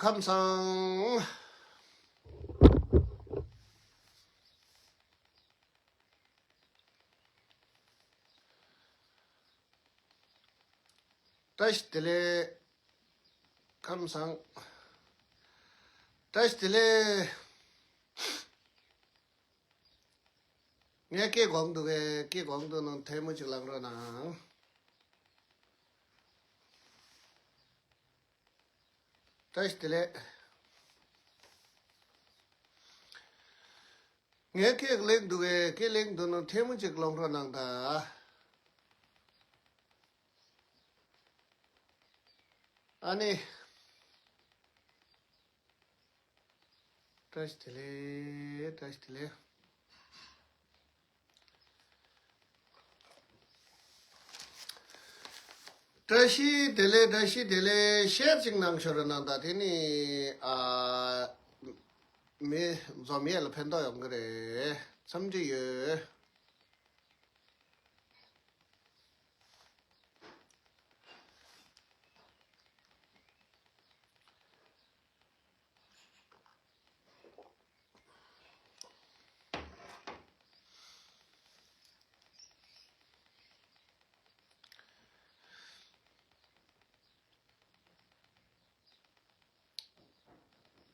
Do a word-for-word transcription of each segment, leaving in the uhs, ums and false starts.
ཁམས་བཟང་། བཀྲ་ཤིས་བདེ་ལེགས། ཁམས་བཟང་། བཀྲ་ཤིས་བདེ་ལེགས། ངས་སྐད་གོང་འདུག་གས། སྐད་གོང་འདུག་ན་ཐལ་མོ་ཅིག་ལངས་རོགས་གནང་། བཀྲ་ཤིས་བདེ་ལེགས། ངས་སྐད་ལེགས་འདུག་གས། སྐད་ལེགས་འདུག་ན་ཐལ་མོ་ཅིག་ལོང་རོགས་གནང་ད། ཨ་ནི། བཀྲ་ཤིས་བདེ་ལེགས། བཀྲ་ཤིས་བདེ་ལེགས། བཀྲ་ཤིས་བདེ་ལེགས། བཀྲ་ཤིས་བདེ་ལེགས། ཤེར་ཅིག་གནང་ཤོར་གནང་ད། དེ་ནི་ཨ། མི་འཛོམས་ཡས་ལ་ཕན་ཐོགས་ཡོང་གི་རེད། འཚམས་འདྲི་ཡོད།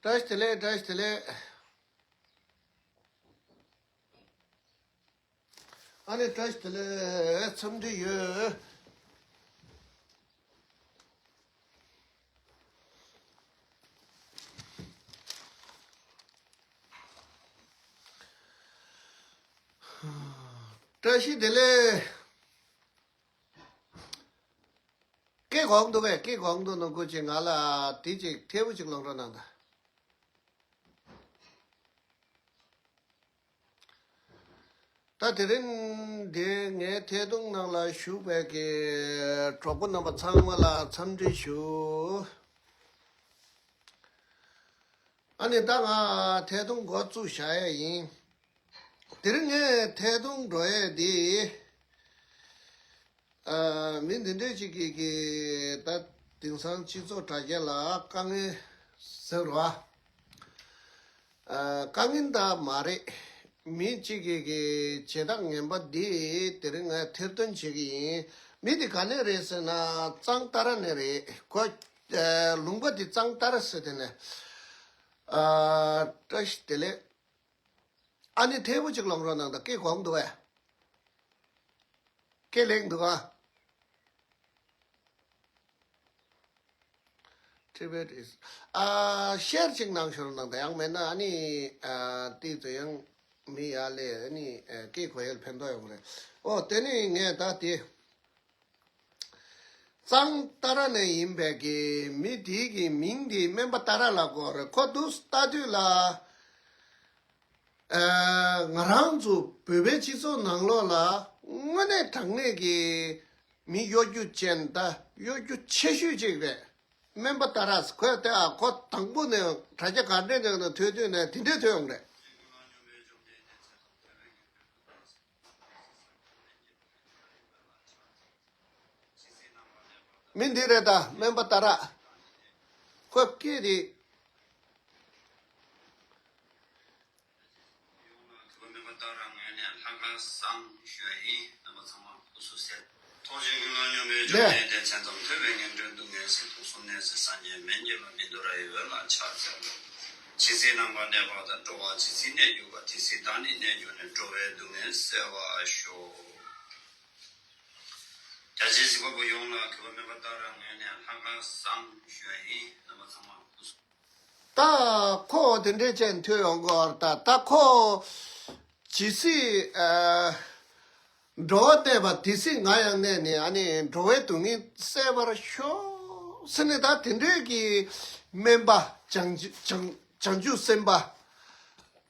བཀྲ་ཤིས་བདེ་ལེགས། བཀྲ་ཤིས་བདེ་ལེགས། ཨ་ནི་བཀྲ་ཤིས་བདེ་ལེགས། འཚམས་འདྲི་ཡོད། བཀྲ་ཤིས་བདེ་ལེགས། སྐད་གོང་འདུག་གས། སྐད་གོང་འདུག་ན་སྐུ་མཁྱེན་ང་ལ་དེ་ཅིག་ཐལ་མོ་ཅིག་ལོང་རོགས་གནང་ད། ད་དེ་རིང་འདི་ངའི་ཐད་གཏོང་ནང་ལ་ཞུགས་པའི་གི་གྲོགས་པོ་རྣམ་པ་ཚང་མ་ལ་འཚམས་འདྲི་ཞུ། ཨ་ནི་ད་ང་ཐད་གཏོང་འགོ་བཙུགས་བཞག་ཡས་ཡིན། དེ་རིང་ངས་ཐད་གཏོང་འགྲོ་ཡས་འདི། ཨ། མི་འདི་འདྲས་ཅིག་གིས་གིས་ད་དེང་སང་སྤྱི་ཚོགས་དྲ་རྒྱ་ལ་དཀའ་ངལ་ཟེར་བ། ཨ། དཀའ་ངལ་ད་མ་རེད། མི་གཅིག་གིས་གིས་བྱེད་སྟངས་ངན་པ་འདི་དེ་རིང་ང་ཐེར་འདོན་བྱེད་ཀྱི་ཡིན། མི་འདི་ག་ནས་རེད་ཟེར་ན་གཙང་ཏཱ་ར་ནས་རེད། ཁོ། ཨ། ལུང་པ་འདི་གཙང་ཏཱ་ར་ཟེར་དེ་ནས། ཨ། བཀྲ་ཤིས་བདེ་ལེགས། ཨ་ནི་ཐལ་མོ་ཅིག་ལོང་རོགས་གནང་ད། སྐད་གོང་འདུག་གས། སྐད་ལེགས་འདུག་ག། Tibet is ཨ། ཤེར་ཅིག་གནང་ཤོར་གནང་ད། ཡང་མེད་ན་ཨ་ནི་ཨ། ཏིག་ཙམ་ཡང་མི་ཡར་ལས་ཨ་ནི་ཨ། སྐད་གོ་ཡས་ལ་ཕན་ཐོགས་ཡོང་གི་རེད། ཨོ་དེ་ནི་ངས་ད་དེ། གཙང་ཏཱ་ར་ནས་ཡིན་པའི་གི་མི་དེའི་གི་མིང་དེ་སྨན་པ་ཏཱ་ར་ལབ་དགོས་རེད། ཁོ་འདུག་ལྟ་དུས་ལ། ཨ། ང་རང་ཚོ་བོད་པའི་སྤྱི་ཚོགས་ནང་ལོགས་ལ་དངོས་གནས་དྲང་གནས་ཀྱི་མི་གཡོ་སྒྱུ་ཅན་ད་གཡོ་སྒྱུ་ཆེ་ཤོས་ཅིག་རེད། སྨན་པ་ཏཱ་ར་ཁོས་དེ་ཨ་ཁོ་དང་པོ་ནས་དྲ་རྒྱ་ག་འདྲས་ནང་ནས་ཐོས་དུས་ནས་དེ་འདྲས་ཐོས་ཡོང་རེད། མི་འདི་རེད་ད། སྨན་པ་ཏཱ་ར། ཁོ་སྐད་དེ། ཐུགས་རྗེ་ཀུན་ལ་སྙོམས་པའི་བཅོམ་ལྡན་འདས་མཚན་ཙམ་ཐོས་པས་ངན་འགྲོའི་སྡུག་བསྔལ་སེལ། ཐུགས་གསུམ་གནས་སུ་སངས་རྒྱས་མི་མཇལ་བ་བདུད་འདུལ་ར་ཡི་འོད་ལ་ཕྱག་འཚལ་ལོ། ཇི་སྲིད་ནམ་མཁའ་གནས་པ་དང་། འགྲོ་བ་ཇི་སྲིད་གནས་གྱུར་པ། དེ་སྲིད་བདག་ནི་གནས་གྱུར་ནས། འགྲོ་བའི་སྡུག་བསྔལ་སེལ་བར་ཤོག། རྒྱལ་སྲས་གཟིགས་པ་པོ་ཡོངས་ལ་གུས་པ་སྨན་པ་ཏཱ་ར་ངོས་ནས་ལྷ་ཁང་བཟང་ཞུ་ཡ་ཡིན། རྣམ་པ་ཚང་མ་སྐུ་གཟུགས། ད་ཁོ་དེ་འདྲས་ཅན་ཐོས་ཡོང་གི་ཡོད་རེད། ད་ད་ཁོ་ཇི་སྲིད་ཨ་འགྲོ་བ་གནས་པ་དེ་སྲིད་ང་ཡང་གནས་ནས་ཨ་ནི་འགྲོ་བའི་སྡུག་བསྔལ་སེལ་བར་ཤོག་ཟེར་ནས། ད་དེ་འདྲས་ཀྱི་སྨན་པ་བྱང་ཆུབ་བྱང་བྱང་ཆུབ་སེམས་དཔའ།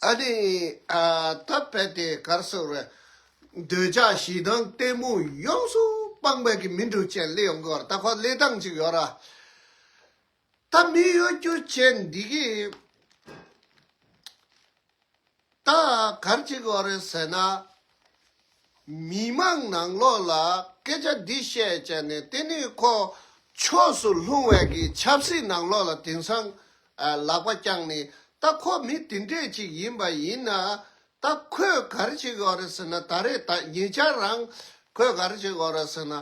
ཨ་ནི་ཨ་ད་རྦད་དེ་ག་རེ་ཟེར་དགོས་རེད། འདོད་ཆགས་ཞེ་སྡང་གཏི་མུག་ཡོངས་སུ་སྤངས་པའི་གི་མི་འདྲ་ཅན་སླེབས་ཡོང་གི་ཡོད་རེད། ད་ཁོ་སླེབས་སྟངས་ཅིག་ཡོད་ར། ད་མི་གཡོ་སྒྱུ་ཅན་འདི་གིས་ད་ག་རེ་བྱེད་ཀྱི་ཡོད་རེད་ཟེར་ན། མི་མང་ནང་ལོགས་ལ་སྐད་ཆ་འདི་བཤད་བྱས་ནས། དེ་ནི་ཁོ་ཕྱོགས་སུ་ལྷུང་བའི་གི་ཆབ་སྲིད་ནང་ལོགས་ལ་དེང་སང་ ཨ་ལག་པ་བརྐྱངས་ནས། ད་ཁོ་མི་དེ་འདྲས་ཅིག་ཡིན་པ་ཡིན་ན། ད་ཁོས་ག་རེ་བྱེད་དགོས་རེད་ཟེར་ན། ད་རེས་ད་ཉེ་ཆར་རང་ཁོས་ག་རེ་བྱེད་དགོས་རེད་ཟེར་ན།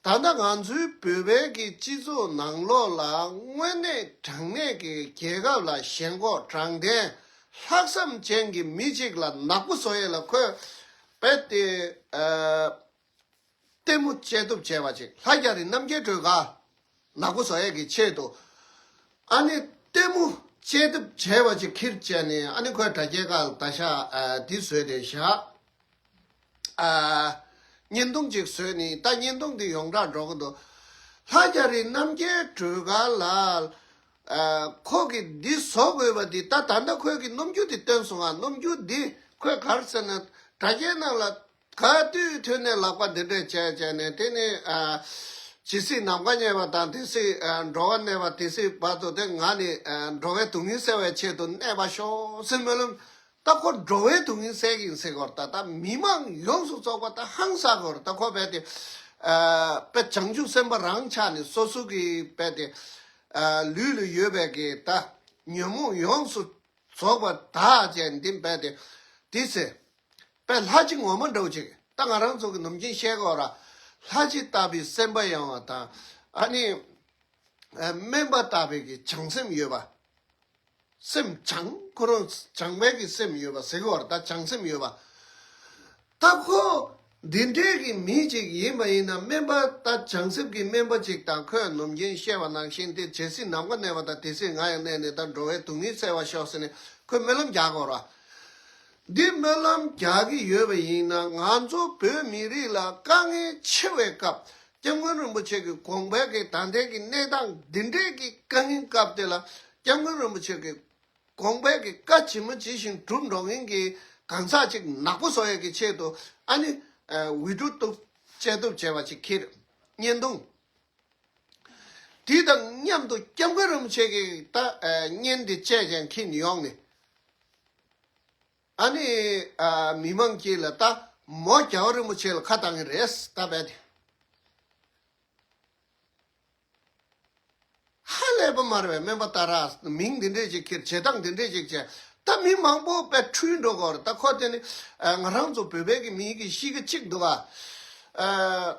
ད་ལྟ་ང་ཚོའི་བོད་པའི་གི་སྤྱི་ཚོགས་ནང་ལོགས་ལ་དངོས་གནས་དྲང་གནས་ཀྱི་རྒྱལ་ཁབ་ལ་ཞེན་ཁོག་དྲང་བདེན་ལྷག་བསམ་ཅན་གྱི་མི་གཅིག་ལ་ནག་པོ་བཟོ་ཡས་ལ་ཁོས་རྦད་དེ་ཨ་ལྟད་མོ་བྱེད་ཐུབ་བྱས་པ་ཅིག་ལྷ་རྒྱ་རི་རྣམ་རྒྱལ་སྒྲོལ་དཀར་ནག་པོ་བཟོ་ཡས་ཀྱི་ཆེད་དུ། ཨ་ནི་ལྟད་མོ་བྱེད་ཐུབ་བྱས་པ་ཅིག་ཁྱེར་བྱས་ནས། ཨ་ནི་ཁོས་དྲ་རྒྱའི་ཁ་ལ་ད་ཤག་ཨ་འདི་བཟོས་ཏེ་བཞག་ཨ་བརྙན་ཐུང་ཅིག་བཟོས་ནས། ད་བརྙན་ཐུང་འདི་ཡོངས་གྲགས་འགྲོ་གི་འདུག་ལྷ་རྒྱ་རི་རྣམ་རྒྱལ་སྒྲོལ་དཀར་ལགས། ཨ་ཁོ་གིས་འདི་བཟོ་དགོས་པ་འདི། ད་ད་ལྟ་ཁོས་གི་རྣམ་འགྱུར་འདི་སྟོན་སོང་ང་། རྣམ་འགྱུར་འདི་ཁོས་ག་རེ་ཟེར་ན། དྲ་རྒྱའི་ནང་ལ་ག་དུས་ཐོན་ནས་ལག་པ་འདི་འདྲས་བྱས་བྱས་ནས། དེ་ནི་ཨ་ཇི་སྲིད་ནམ་མཁའ་མཉེས་པ་དང་། དེ་སྲིད་ཨ་འགྲོ་བ་གནས་པ། དེ་སྲིད་བར་དུ་དེ་ང་ནི་ཨ་འགྲོ་བའི་སྡུག་བསྔལ་སེལ་བའི་ཆེད་དུ་གནས་པར་ཤོག་ཟེར་སྨོན་ལམ། ད་ཁོ་འགྲོ་བའི་སྡུག་བསྔལ་སེལ་གྱི་ཡིན་ཟེར་གོ་རེད། ད་ད་མི་མང་ཡོངས་སུ་རྫོགས་པ་ད་ཧང་སངས་གོ་རེད། ད་ཁོ་རྦད་དེ་ཨ་དཔེ་བྱང་ཆུབ་སེམས་དཔའ་རང་ཆགས་ནས། སོ་སོ་གི་རྦད་དེ་ཨ་ལུས་ལ་ཡོད་པའི་གི་ད་ཉོན་མོངས་ཡོངས་སུ་རྫོགས་པ་དག་བྱས། འདི་རྦད་དེ་དེ་ཚེ་དཔེ་ལྷ་གཅིག་ངོ་མ་འདྲ་བོ་ཅིག་ད་ང་རང་ཚོ་གི་ནམ་རྒྱུན་བཤད་གོ་ར། ལྷ་གཅིག་ལྟ་བུའི་སེམས་པ་ཡངས་པ་དང་། ཨ་ནི་ཨ་དམན་པ་ལྟ་བུའི་གི་བྱང་སེམས་ཡོད་པ། སེམས་བྱང་། ཁོ་རང་བྱང་བའི་གི་སེམས་ཡོད་པ་ཟེར་གི་བར། ད་བྱང་སེམས་ཡོད་པ། ད་ཁོ་འདི་འདྲའི་གི་མི་ཅིག་ཡིན་པ་ཡིན་ན། དམན་པ་ད་བྱང་སེམས་ཀྱི་དམན་པ་ཅིག་དང་། ཁོས་ནམ་རྒྱུན་བཤད་པ་ནང་བཞིན་དེ་ཇི་སྲིད་ནམ་མཁའ་གནས་པ་དང་། དེ་སྲིད་ང་ཡང་གནས་ནས། ད་འགྲོ་བའི་སྡུག་བསྔལ་སེལ་བར་ཤོག་ཟེར་ནས་ཁོས་སྨོན་ལམ་རྒྱག་གི་ཡོད་རེད། འདི་སྨོན་ལམ་རྒྱག་གི་ཡོད་པ་ཡིན་ན། ང་ཚོ་བོད་མི་རིགས་ལ་དཀའ་ངལ་ཆེ་བའི་སྐབས། སྐྱབས་མགོན་རིན་པོ་ཆེ་གི་དགོངས་པའི་གི་ད་ལྟའི་གི་གནས་སྟངས་འདི་འདྲའི་གི་དཀའ་ངལ་སྐབས་དེ་ལ། སྐྱབས་མགོན་རིན་པོ་ཆེ་གི་དགོངས་པའི་གི་བཀའ་ཇི་མ་ཇི་བཞིན་སྒྲུབ་འགྲོ་མཁན་གྱི་གང་ཟག་ཅིག་ནག་པོ་བཟོ་ཡས་ཀྱི་ཆེད་དུ། ཨ་ནི་ཨ་བི་ཌི་ཡོ་གཏུབ་བཅད་གཏུབ་བྱས་པ་ཅིག་ཁྱེར། བརྙན་ཐུང་། དེ་དང་མཉམ་དུ་སྐྱབས་མགོན་རིན་པོ་ཆེ་གི་ད་ཨ་བརྙན་དེ་བཅད་ཀྱང་ཁྱེར་ནས་ཡོང་ནས། ཨ་ནི་ཨ་མི་མང་གིས་ལ་ད་མོ་རྒྱལ་བ་རིན་པོ་ཆེ་ལ་ཁ་བཏང་གི་རེད། ད་རྦད་དེ་ཧ་ལས་པ་མ་རེད་པས། སྨན་པ་ཏཱ་ར་མིང་འདི་འདྲས་ཅིག་ཁྱེར། བྱེད་སྟངས་འདི་འདྲས་ཅིག་བྱས། ད་མི་མང་པོ་དཔེ་འཁྲུལ་འགྲོ་གི་ཡོད་རེད། ད་ཁོ་དེ་ནི་ཨ་ང་རང་ཚོ་བོད་པའི་གི་མིའི་གི་གཤིས་ཀ་གཅིག་འདུག་ག་ཨ་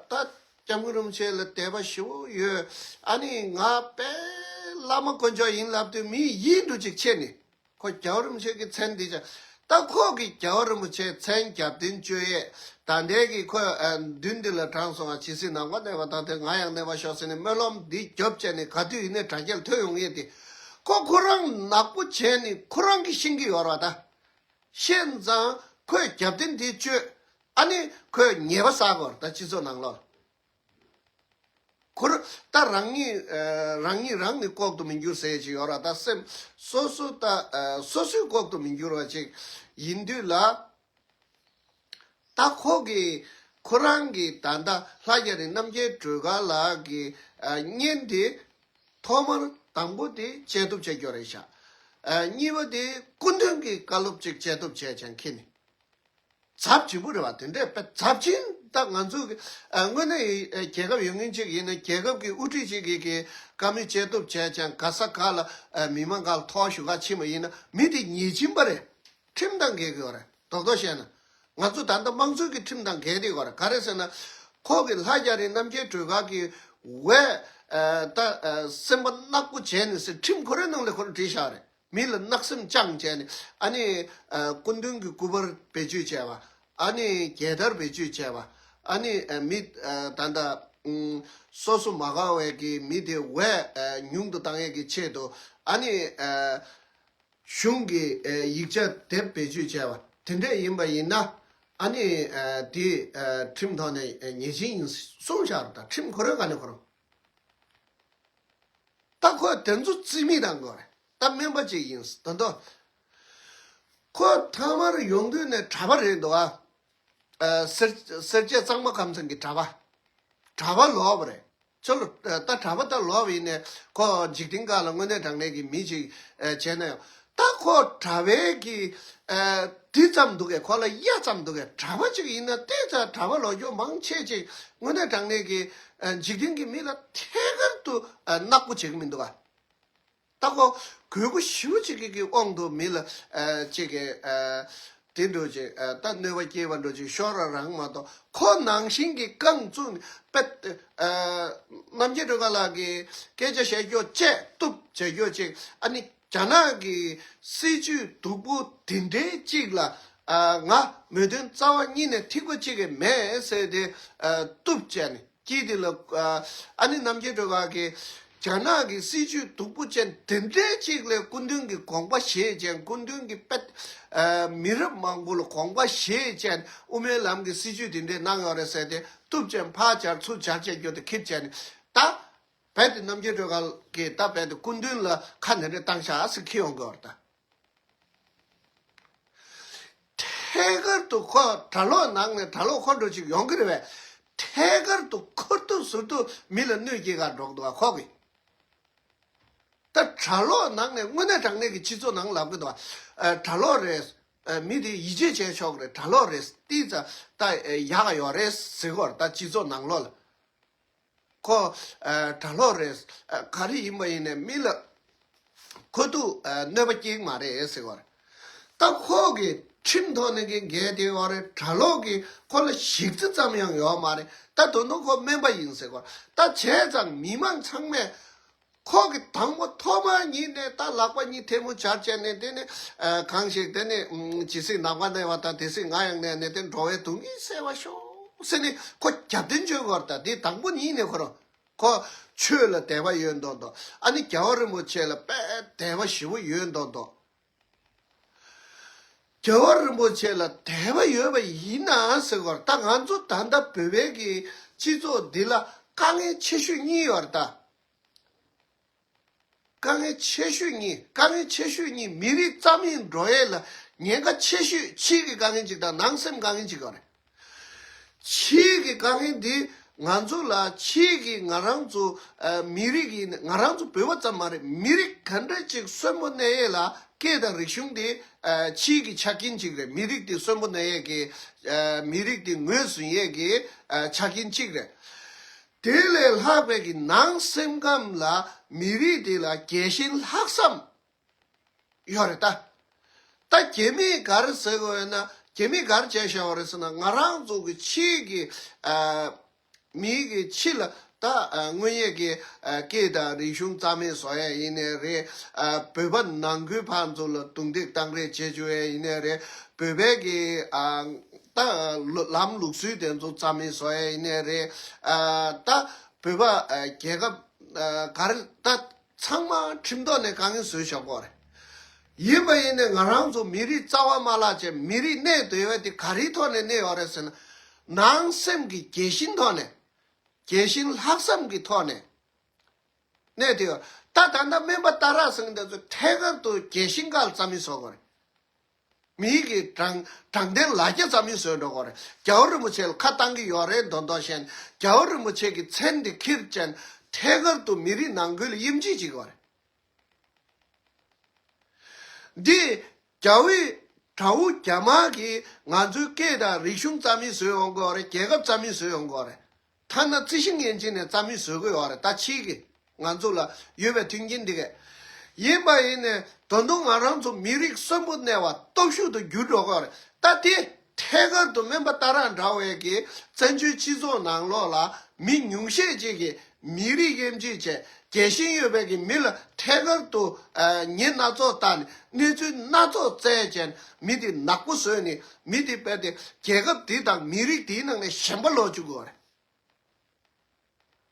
ད་སྐྱབས་མགོན་རིན་པོ་ཆེ་ལ་དད་པ་ཞེ་པོ་ཡོད། ཨ་ནི་ང་དཔེ་བླ་མ་དཀོན་མཆོག་ཡིན་ལབ་དུས་མི་ཡིད་འགྲོ་ཅིག་ཆེ་ནི། ཁོ་རྒྱལ་བ་རིན་པོ་ཆེ་གི་མཚན་འདི་ཅང་། ད་ཁོ་གི་རྒྱལ་བ་རིན་པོ་ཆེ་མཚན་རྒྱབ་རྟེན་བཅོལ་ཡས། ད་ལྟའི་གི་ཁོ་ཨ་མདུན་འདི་ལ་དྲངས་སོང་ང་། ཇི་སྲིད་ནམ་མཁའ་གནས་པ་དང་། དེ་ང་ཡང་གནས་པར་ཤོག་ཟེར་ནས་སྨོན་ལམ་འདི་རྒྱོབ་བྱས་ནས་ག་དུས་ཡིན་ནའི་དྲ་རྒྱར་ཐོན་ཡོང་ཡས་དེ། ཁོ་ཁོ་རང་ནག་པོ་བྱས་ནས་ཁོ་རང་གིས་ཤེས་ཀྱི་ཡོད་རེད་པ། ད་ཤེས་ཙང་ཁོས་རྒྱབ་རྟེན་འདི་བཅོལ། ཨ་ནི་ཁོས་ཉེས་པ་བསགས་དགོས་རེད། ད་སྤྱི་ཚོགས་ནང་ལོགས་ལ། ཁོ་རང་ད་རང་ཉིད་ཨ་རང་ཉིད་རང་ནི་ལྐོག་ཏུ་མི་འགྱུར་ཟེར་ཅིག་ཡོད་ར། ད་སེམས་སོ་སོ་ད་ཨ་སོ་སོའི་ལྐོག་ཏུ་མི་འགྱུར་བ་ཅིག་ཡིན་དུས་ལ། ད་ཁོ་གི་ཁོ་རང་གི་ད་ལྟ་ལྷ་རྒྱ་རི་རྣམ་རྒྱལ་སྒྲོལ་དཀར་ལགས་ཀྱི་ཨ་བརྙན་དེ་ཐོག་མར་དང་པོ་དེ་བཅད་གཏུབ་བྱེད་རྒྱུ་རེད་ཤག་ཨ་གཉིས་པ་དེ་སྐུ་མདུན་གྱི་བཀའ་སློབ་ཅིག་བཅད་གཏུབ་བྱས་ཀྱང་ཁྱེད་ནི། ཚབས་ཆེན་པོ་རེད་པ། དེ་འདྲས་དཔེ་ཚབས་ཆེན། ད་ང་ཚོ་གི་ཨ་དངོས་གནས་ཨ་རྒྱལ་ཁབ་ཡོད་མཁན་ཅིག་ཡིན་ན། རྒྱལ་ཁབ་ཀྱི་དབུ་ཁྲིད་ཅིག་གིས་ཀྱི་བཀའ་མོལ་བཅད་གཏུབ་བྱས་ཀྱང་ག་ས་ག་ལ་ཨ་མི་མང་ག་ལ་ཐོག་ཞུ་ག་ཕྱིན་པ་ཡིན་ན། མི་དེ་ཉེས་ཅན་པ་རེད། ཁྲིམས་དང་འགལ་གི་ཡོད་རེད། རྡོག་རྡོག་བཤད་ན། ང་ཚོ་ད་ལྟ་དམངས་གཙོ་གི་ཁྲིམས་དང་འགལ་བསྡད་ཡོད་རེད། ག་རེ་ཟེར་ན། ཁོ་གི་ལྷ་རྒྱ་རི་རྣམ་རྒྱལ་སྒྲོལ་དཀར་གྱི་འོས་ཨ་ད་ཨ་སེམས་པ་ནག་པོ་བྱས་ནས་ཟེར། ཁྲིམས་ཁོ་རའི་ནང་ལ་ཁོ་རང་བྲིས་བཞག་རེད། མི་ལ་བརྣག་སེམས་བཅངས་བྱས་ནས། ཨ་ནི་ཨ་སྐུ་མདུན་གྱི་སྐུ་པར་བེད་སྤྱོད་བྱས་པ། ཨ་ནི་རྒྱལ་དར་བེད་སྤྱོད་བྱས་པ། ཨ་ནི་ཨ་མི་ཨ་ད་ལྟ་ཨུམ་སོ་སོ་མ་དགའ་བའི་གི་མི་དེ་འོས་ཨ་ཉུང་དུ་བཏང་ཡས་ཀྱི་ཆེད་དུ། ཨ་ནི་ཨ་གཞུང་གི་ཨ་ཡིག་ཆ་དེབ་བེད་སྤྱོད་བྱས་པ་དེ་འདྲས་ཡིན་པ་ཡིན་ན། ཨ་ནི་ཨ་དེ་ཨ་ཁྲིམས་ཐོག་ནས་ཨ་ཉེས་ཅན་ཡིན་གསུངས་བཞག་རེད། ད་ཁྲིམས་ཁོ་རང་ག་ནས་ཁོ་རང་། ད་ཁོས་དེ་ཚོ་རྩིས་མེད་བཏང་དགོས་རེད། ད་སྨན་པ་ཅིག་ཡིན་ད་དོ། ཁོ་ཐ་མར་ཡོང་དུས་ནས་གྲྭ་པ་རེད་འདུག་ཨ། ཨ་སེར་སེར་བྱེས་གཙང་མ་ཁམས་ཚན་གྱི་གྲྭ་པ། གྲྭ་པ་ལོག་པ་རེད། ཁྱོད་ལ་ད་གྲྭ་པ་ད་ལོག་པ་ཡིན་ནས། ཁོ་འཇིག་རྟེན་ཁག་ལ་དངོས་གནས་དྲང་གནས་ཀྱི་མི་ཅིག་ཨ་བྱས་ན་ཡང་། ད་ཁོ་གྲྭ་པའི་གི་ཨ་དེ་ཙམ་འདུག་གས། ཁོ་ལ་གཡའ་ཙམ་འདུག་གས། གྲྭ་པ་ཅིག་ཡིན་ན་ཏོག་ཙམ་གྲྭ་པ་ལོག་རྒྱུ་མང་ཆེ་ཅིག་དངོས་གནས་དྲང་གནས་ཀྱི་ཨ་འཇིག་རྟེན་གྱི་མི་ལ་ཐད་ཀར་དུ་ཨ་ནག་པོ་བྱེད་ཀྱི་མི་འདུག་ག་ད་ཁོ་གོས་སྐུ་ཞེ་པོ་ཅིག་གི་གི་དབང་དུ་མི་ལ་ཨ་ཅིག་གི་ཨ་དེ་འདྲ་ཅིག་ཨ་ད་གནོད་པ་སྐྱེལ་བ་འདྲ་ཅིག་ཤོར་ར་རང་མ་གཏོགས། ཁོ་ནང་བཞིན་གྱི་རྐང་བཙུགས་ནས་པད་ཨ་རྣམ་རྒྱལ་སྒྲོལ་དཀར་ལགས་ཀྱི་སྐད་ཆ་བཤད་རྒྱུ་བཅས་གཏུབ་བྱེད་རྒྱུ་ཅིག་ཨ་ནི་རྒྱ་ནག་གི་སྲིད་ཇུས་སྡུག་པོ་དེ་འདྲའི་ཅིག་ལ་ཨ་ང་མོས་མཐུན་རྩ་བ་ཉིད་ནས་ཐིག་པ་གཅིག་གི་མེད་ཟེར་ཏེ་ཨ་གཏུབ་བྱས་ནས། དཀྱིལ་དེ་ལ་ཨ་ཨ་ནི་རྣམ་རྒྱལ་སྒྲོལ་དཀར་གྱིས་རྒྱ་ནག་གི་སྲིད་ཇུས་སྡུག་པོ་ཅན་དེ་འདྲའི་ཅིག་ལ་སྐུ་མདུན་གྱི་དགོངས་པ་བཞེས་ཅན། སྐུ་མདུན་གྱི་པད་ཨ་མི་རབས་མང་པོ་ལ་དགོངས་པ་བཞེས་ཅན། དབུ་མའི་ལམ་གྱི་སྲིད་ཇུས་དེ་འདྲའི་གནང་ཡོད་རེད་ཟེར་ཏེ་གཏུབ་ཅན་ཕར་སྦྱར་ཚུར་སྦྱར་བྱས་རྒྱུ་དེ་ཁྱེར་བྱས་ནས། ད་རྦད་དེ་རྣམ་རྒྱལ་སྒྲོལ་དཀར་གྱིས་ད་རྦད་དེ་སྐུ་མདུན་ལ་ཁ་འདི་འདྲ་བཏང་ཤག་ཟེར་ཁྱེར་ཡོང་གི་ཡོད་རེད་ད། ཐད་ཀར་དུ་ཁོ་གྲྭ་ལོག་ནང་ནས་གྲྭ་ལོག་ཁོ་འདྲ་ཅིག་ཡོང་གི་རེད་པས། ཐད་ཀར་དུ་ཁུར་དུ་ཟུར་དུ་མི་ལ་གནོད་སྐྱེལ་ག་འགྲོ་གི་འདུག་ག་ཁོ་གིས། ད་གྲྭ་ལོག་ནང་ནས་དངོས་གནས་དྲང་གནས་ཀྱི་སྤྱི་ཚོགས་ནང་ལབ་གི་འདུག་ག་ཨ་གྲྭ་ལོག་རེད། ཨ་མི་དེ་ཡིད་ཆེས་བྱས་ཆོག་གི་རེད། གྲྭ་ལོག་རེད། ཏིས་ཙ་ད་ཡག་ག་ཡོད་རེད་ཟེར་གི་ཡོད་རེད། ད་སྤྱི་ཚོགས་ནང་ལོགས་ལ། ཁོ་ཨ་གྲྭ་ལོག་རེད། ཨ་ག་རེ་ཡིན་པ་ཡིན་ནའི་མི་ལ་ཁོ་ཐུག་ཨ་གནོད་པ་སྐྱེལ་གི་མ་རེད་ཟེར་བ་རེད། ད་ཁོ་གི་ཁྲིམས་ཐོག་ནས་གི་འགལ་བསྡད་ཡོད་རེད། གྲྭ་ལོག་གི་ཁོ་ལ་ཞིག་རྩིས་ཙམ་ཡང་ཡོད་མ་རེད། ད་དོན་དུ་ཁོ་སྨན་པ་ཡིན་ཟེར་བ། ད་བྱས་ཙང་མི་མང་ཚང་མས་ཁོ་གི་དང་པོ་ཐོག་མ་ཉིད་ནས་ད་ལག་པ་གཉིས་ཐལ་མོ་སྦྱར་བྱས་ནས། དེ་ནས་ཨ་གང་ཞིག་དེ་ནས་ཇི་སྲིད་ནམ་མཁའ་གནས་པ་དང་། དེ་སྲིད་ང་ཡང་གནས་ནས། དེ་འགྲོ་བའི་སྡུག་བསྔལ་སེལ་བར་ཤོག་ཟེར་ནས་ཁོ་རྒྱབ་རྟེན་བཅོལ་བར། ད་དེ་དང་པོ་ཉིད་ནས་ཁོ་རང་ཁོ་ཆོས་ལ་དད་པ་ཡོད་མདོག་མདོག་ཨ་ནི་རྒྱལ་བ་རིན་པོ་ཆེ་ལ་དཔེ་དད་པ་ཞེ་པོ་ཡོད་མདོག་མདོག་རྒྱལ་བ་རིན་པོ་ཆེ་ལ་དད་པ་ཡོད་པ་ཡིན་ན་ཟེར་བར། ད་ང་ཚོ་ད་ལྟ་བོད་པའི་གི་སྤྱི་ཚོགས་འདི་ལ་དཀའ་ངལ་ཆེ་ཤོས་གཉིས་ཡོད་རེད་ད། དཀའ་ངལ་ཆེ་ཤོས་གཉིས། དཀའ་ངལ་ཆེ་ཤོས་གཉིས། མི་རིགས་རྩ་མེད་འགྲོ་ཡས་ལ་ཉེན་ཁ་ཆེ་ཤོས་ཕྱིའི་གི་དཀའ་ངལ་གཅིག་དང་ནང་སེམས་དཀའ་ངལ་གཅིག་ཡོད་རེད། ཕྱིའི་གི་དཀའ་ངལ་འདི་ང་ཚོ་ལ་ཕྱིའི་གི་ང་རང་ཚོ་ཨ་མི་རིགས་ཡིན། ང་རང་ཚོ་བོད་པ་ཙམ་མ་རེད། མི་རིགས་ག་འདྲ་ཅིག་གསོན་པོ་གནས་ཡས་ལ་སྐད་དང་རིག་གཞུང་འདི་ཨ་ཕྱིའི་གི་ཆ་རྐྱེན་གཅིག་རེད། མི་རིགས་འདི་གསོན་པོ་གནས་ཡས་ཀྱི་ཨ་མི་རིགས་འདི་ངོས་ཟིན་ཡས་ཀྱི་ཨ་ཆ་རྐྱེན་གཅིག་རེད། དེ་ལས་ལྷག་པའི་གི་ནང་སེམས་ཁམས་ལ་མི་རིགས་དེ་ལ་རྒྱལ་ཞེན་ལྷག་བསམ་ཡོད་རེད་ད། ད་རྒྱ་མིས་ག་རེ་ཟེར་གི་ཡོད་ན། རྒྱ་མིས་ག་རེ་བྱས་བཞག་པ་རེད་ཟེར་ན། ང་རང་ཚོ་གི་ཕྱིའི་གི་ཨ་མིའི་གི་ཕྱི་ལ་ད་ཨ་མངོན་ཡས་ཀྱི་ཨ་སྐད་དང་རིག་གཞུང་རྩ་མེད་བཟོ་ཡས་ཡིན་ནའི་རེད། ཨ་བོད་པ་ནང་ཁུལ་ཕར་ཚུར་ལ་རྡུང་རྡེག་བཏང་རེས་བྱེད་བཅུག་ཡས་ཡིན་ནའི་རེད། བོད་པའི་གི་ཨ་ད་ལམ་ལུགས་སྲོལ་དེ་ཚོ་རྩ་མེད་བཟོ་ཡས་ཡིན་ནའི་རེད། ཨ་ད་བོད་པ་ཨ་རྒྱལ་ཁབ་ཨ་ག་རེ་ད་ཚང་མ་ཁྲིམས་ཐོག་ནས་དཀའ་ངལ་བཟོས་བཞག་གོ་རེད། ཡིན་པ་ཡིན་ནའི་ང་རང་ཚོ་མི་རིགས་རྩ་བ་མ་བརླག་བྱས། མི་རིགས་གནས་སྡོད་ཡས་དེ་ག་རེའི་ཐོག་ནས་གནས་ཡོད་རེད་ཟེར་ན། ནང་སེམས་ཀྱི་རྒྱལ་ཞེན་ཐོག་ནས། རྒྱལ་ཞེན་ལྷག་བསམ་གྱི་ཐོག་ནས་གནས་ཏེ་ཡོད། ད་ད་ལྟ་སྨན་པ་སྟག་ར་ཚང་དེ་ཚོ་ཐད་ཀར་དུ་རྒྱལ་ཞེན་སྒང་ལ་རྩ་མེད་བཟོ་དགོས་རེད། མིའི་གི་དྲང་དྲང་བདེན་ལ་རྒྱ་རྩ་མེད་བཟོས་འགྲོ་དགོས་རེད། རྒྱལ་བ་རིན་པོ་ཆེ་ལ་ཁ་བཏང་གི་ཡོད་རེད་མདོག་མདོག་བྱས། རྒྱལ་བ་རིན་པོ་ཆེ་གི་མཚན་དེ་ཁྱེར་བྱས་ཐད་ཀར་དུ་མི་རིགས་ནང་ཁུལ་ལ་དབྱེ་འབྱེད་བྱེད་དགོས་རེད། འདི་རྒྱ་བོད་དགྲ་བོ་རྒྱ་དམར་གྱིས་ང་ཚོའི་སྐད་དང་རིག་གཞུང་རྩ་མེད་བཟོས་ཡོང་གི་ཡོད་རེད། རྒྱལ་ཁབ་རྩ་མེད་བཟོས་ཡོང་གི་ཡོད་རེད། ཐ་ན་རྩི་ཤིང་ཡན་ཆད་ནས་རྩ་མེད་བཟོ་གི་ཡོད་རེད། ད་ཕྱིའི་གི་ང་ཚོ་ལ་ཡོད་པའི་མཐུན་རྐྱེན་འདི་གས། ཡིན་པ་ཡིན་ནའི་ད་དུང་ང་རང་ཚོ་མི་རིགས་གསོན་པོ་གནས་པ་སྟོབས་ཤུགས་དུ་འགྱུར་འགྲོ་གི་ཡོད་རེད། ད་དེ་ཐད་ཀར་དུ་སྨན་པ་སྟག་ར་འདྲ་བའི་གི་བཙན་བྱོལ་སྤྱི་ཚོགས་ནང་ལོགས་ལ་མི་ཉུང་ཤས་ཅིག་གིས་མི་རིགས་དབྱེ་འབྱེད་བྱས། རྒྱལ་ཞེན་ཡོད་པའི་གི་མི་ལ་ཐད་ཀར་དུ་ཨ་ཉེས་སྣ་ཚོགས་བཏང་ནས། གནས་ཚུལ་སྣ་ཚོགས་བཙལ་བྱས་མི་དེ་ནག་པོ་བཟོས་ནས། མི་དེ་རྦད་དེ་རྒྱལ་ཁབ་དེ་དང་མི་རིགས་དེའི་ནང་ནས་ཞེན་པ་ལོག་བཅུག་གི་ཡོད་རེད།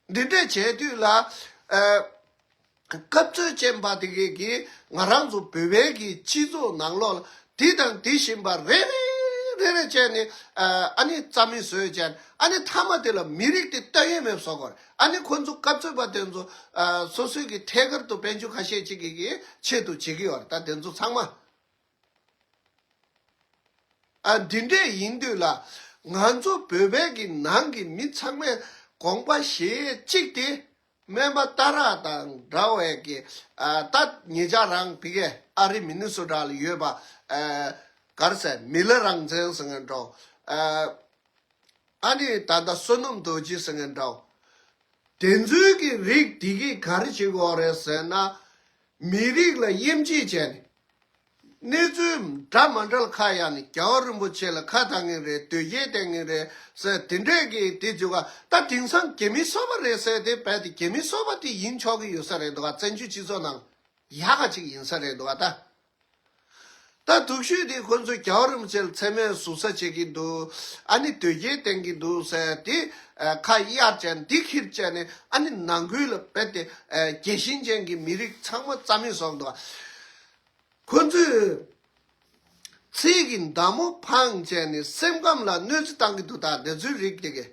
འདི་འདྲས་བྱས་དུས་ལ་ཨ་སྐབས་འཚོལ་ཅན་པ་དེ་གས་ཀྱིས་ང་རང་ཚོ་བོད་པའི་གི་སྤྱི་ཚོགས་ནང་ལོགས་ལ་དེ་དང་དེ་བཞིན་པ་རེ་རེ་རེ་རེ་བྱས་ནས་ཨ་ཨ་ནི་རྩ་མེད་བཟོས་བྱས། ཨ་ནི་མཐའ་མ་དེ་ལ་མི་རིགས་དེ་ལྟ་ཡས་མེད་བཟོ་དགོས་རེད། ཨ་ནི་ཁོ་ཚོ་སྐབས་འཚོལ་པ་དེ་ཚོ་ཨ་སོ་སོའི་གི་ཐད་ཀར་དུ་དཔལ་འབྱོར་ཁ་ཤས་ཅིག་གི་གི་ཆེད་དུ་བྱེད་ཀྱི་ཡོད་རེད། ད་དེ་ཚོ་ཚང་མ། ཨ་འདི་འདྲས་ཡིན་དུས་ལ་ང་ཚོ་བོད་པའི་གི་ནང་གི་མི་ཚང་མས་དགོངས་པ་བཞེས་གཅིག་དེ། སྨན་པ་སྟག་ར་དང་འདྲ་བའི་གི་ཨ་ད་ཉེ་ཆར་རང་དེ་གས་ཨ་རི་མི་ནི་སོ་ཊ་ལ་ཡོད་པ་ཨ་ག་རེ་ཟེར། མི་ལ་རང་བཙན་ཟེར་མཁན་འདྲ་བོ། ཨ་ཨ་ནི་ད་ལྟ་བསོད་ནམས་རྡོ་རྗེ་ཟེར་མཁན་འདྲ་བོ། དེ་ཚོའི་གི་རིགས་དེ་གིས་ག་རེ་བྱེད་དགོས་རེད་ཟེར་ན། མི་རིགས་ལ་དབྱེ་འབྱེད་བྱས་ནས། གནས་ཚུལ་འདྲ་མ་འདྲ་ལ་ཁ་གཡར་ནས་རྒྱལ་བ་རིན་པོ་ཆེ་ལ་ཁ་བཏང་གིན་རེད། དོལ་རྒྱལ་བསྟེན་གིན་རེད་ཟེར་དེ་འདྲས་ཀྱི་དེ་བྱེད་པ། ད་དེང་སང་རྒྱ་མི་སོ་པ་རེད་ཟེར་དེ་རྦད་དེ་རྒྱ་མི་སོ་པ་དེ་ཡིན་ཆོག་གི་ཡོད་ས་རེད་འདུག་ག་བཙན་བྱོལ་སྤྱི་ཚོགས་ནང་ཡག་ག་ཅིག་ཡིན་ས་རེད་འདུག་ག་ད། ད་སྡུག་ཤོས་དེ་ཁོ་ཚོས་རྒྱལ་བ་རིན་པོ་ཆེ་ལ་མཚན་སྨད་ཟུར་ཟ་བྱེད་ཀྱི་འདུག་ཨ་ནི་དོལ་རྒྱལ་བསྟེན་གྱི་འདུག་ཟེར་དེ་ཁ་གཡར་བྱས་ནས་དེ་ཁྱེར་བྱས་ནས། ཨ་ནི་ནང་ཁུལ་ལ་རྦད་དེ་རྒྱལ་ཞེན་ཅན་གྱི་མི་རིགས་ཚང་མ་རྩ་མེད་བཟོ་གི་འདུག་ཁོ་ཚོས་ཚིག་གི་མདའ་མོ་འཕངས་བྱས་ནས་སེམས་ཁམས་ལ་གནོད་འཚེ་བཏང་གི་འདུག་ད་དེ་ཚོའི་རིགས་དེ་གས།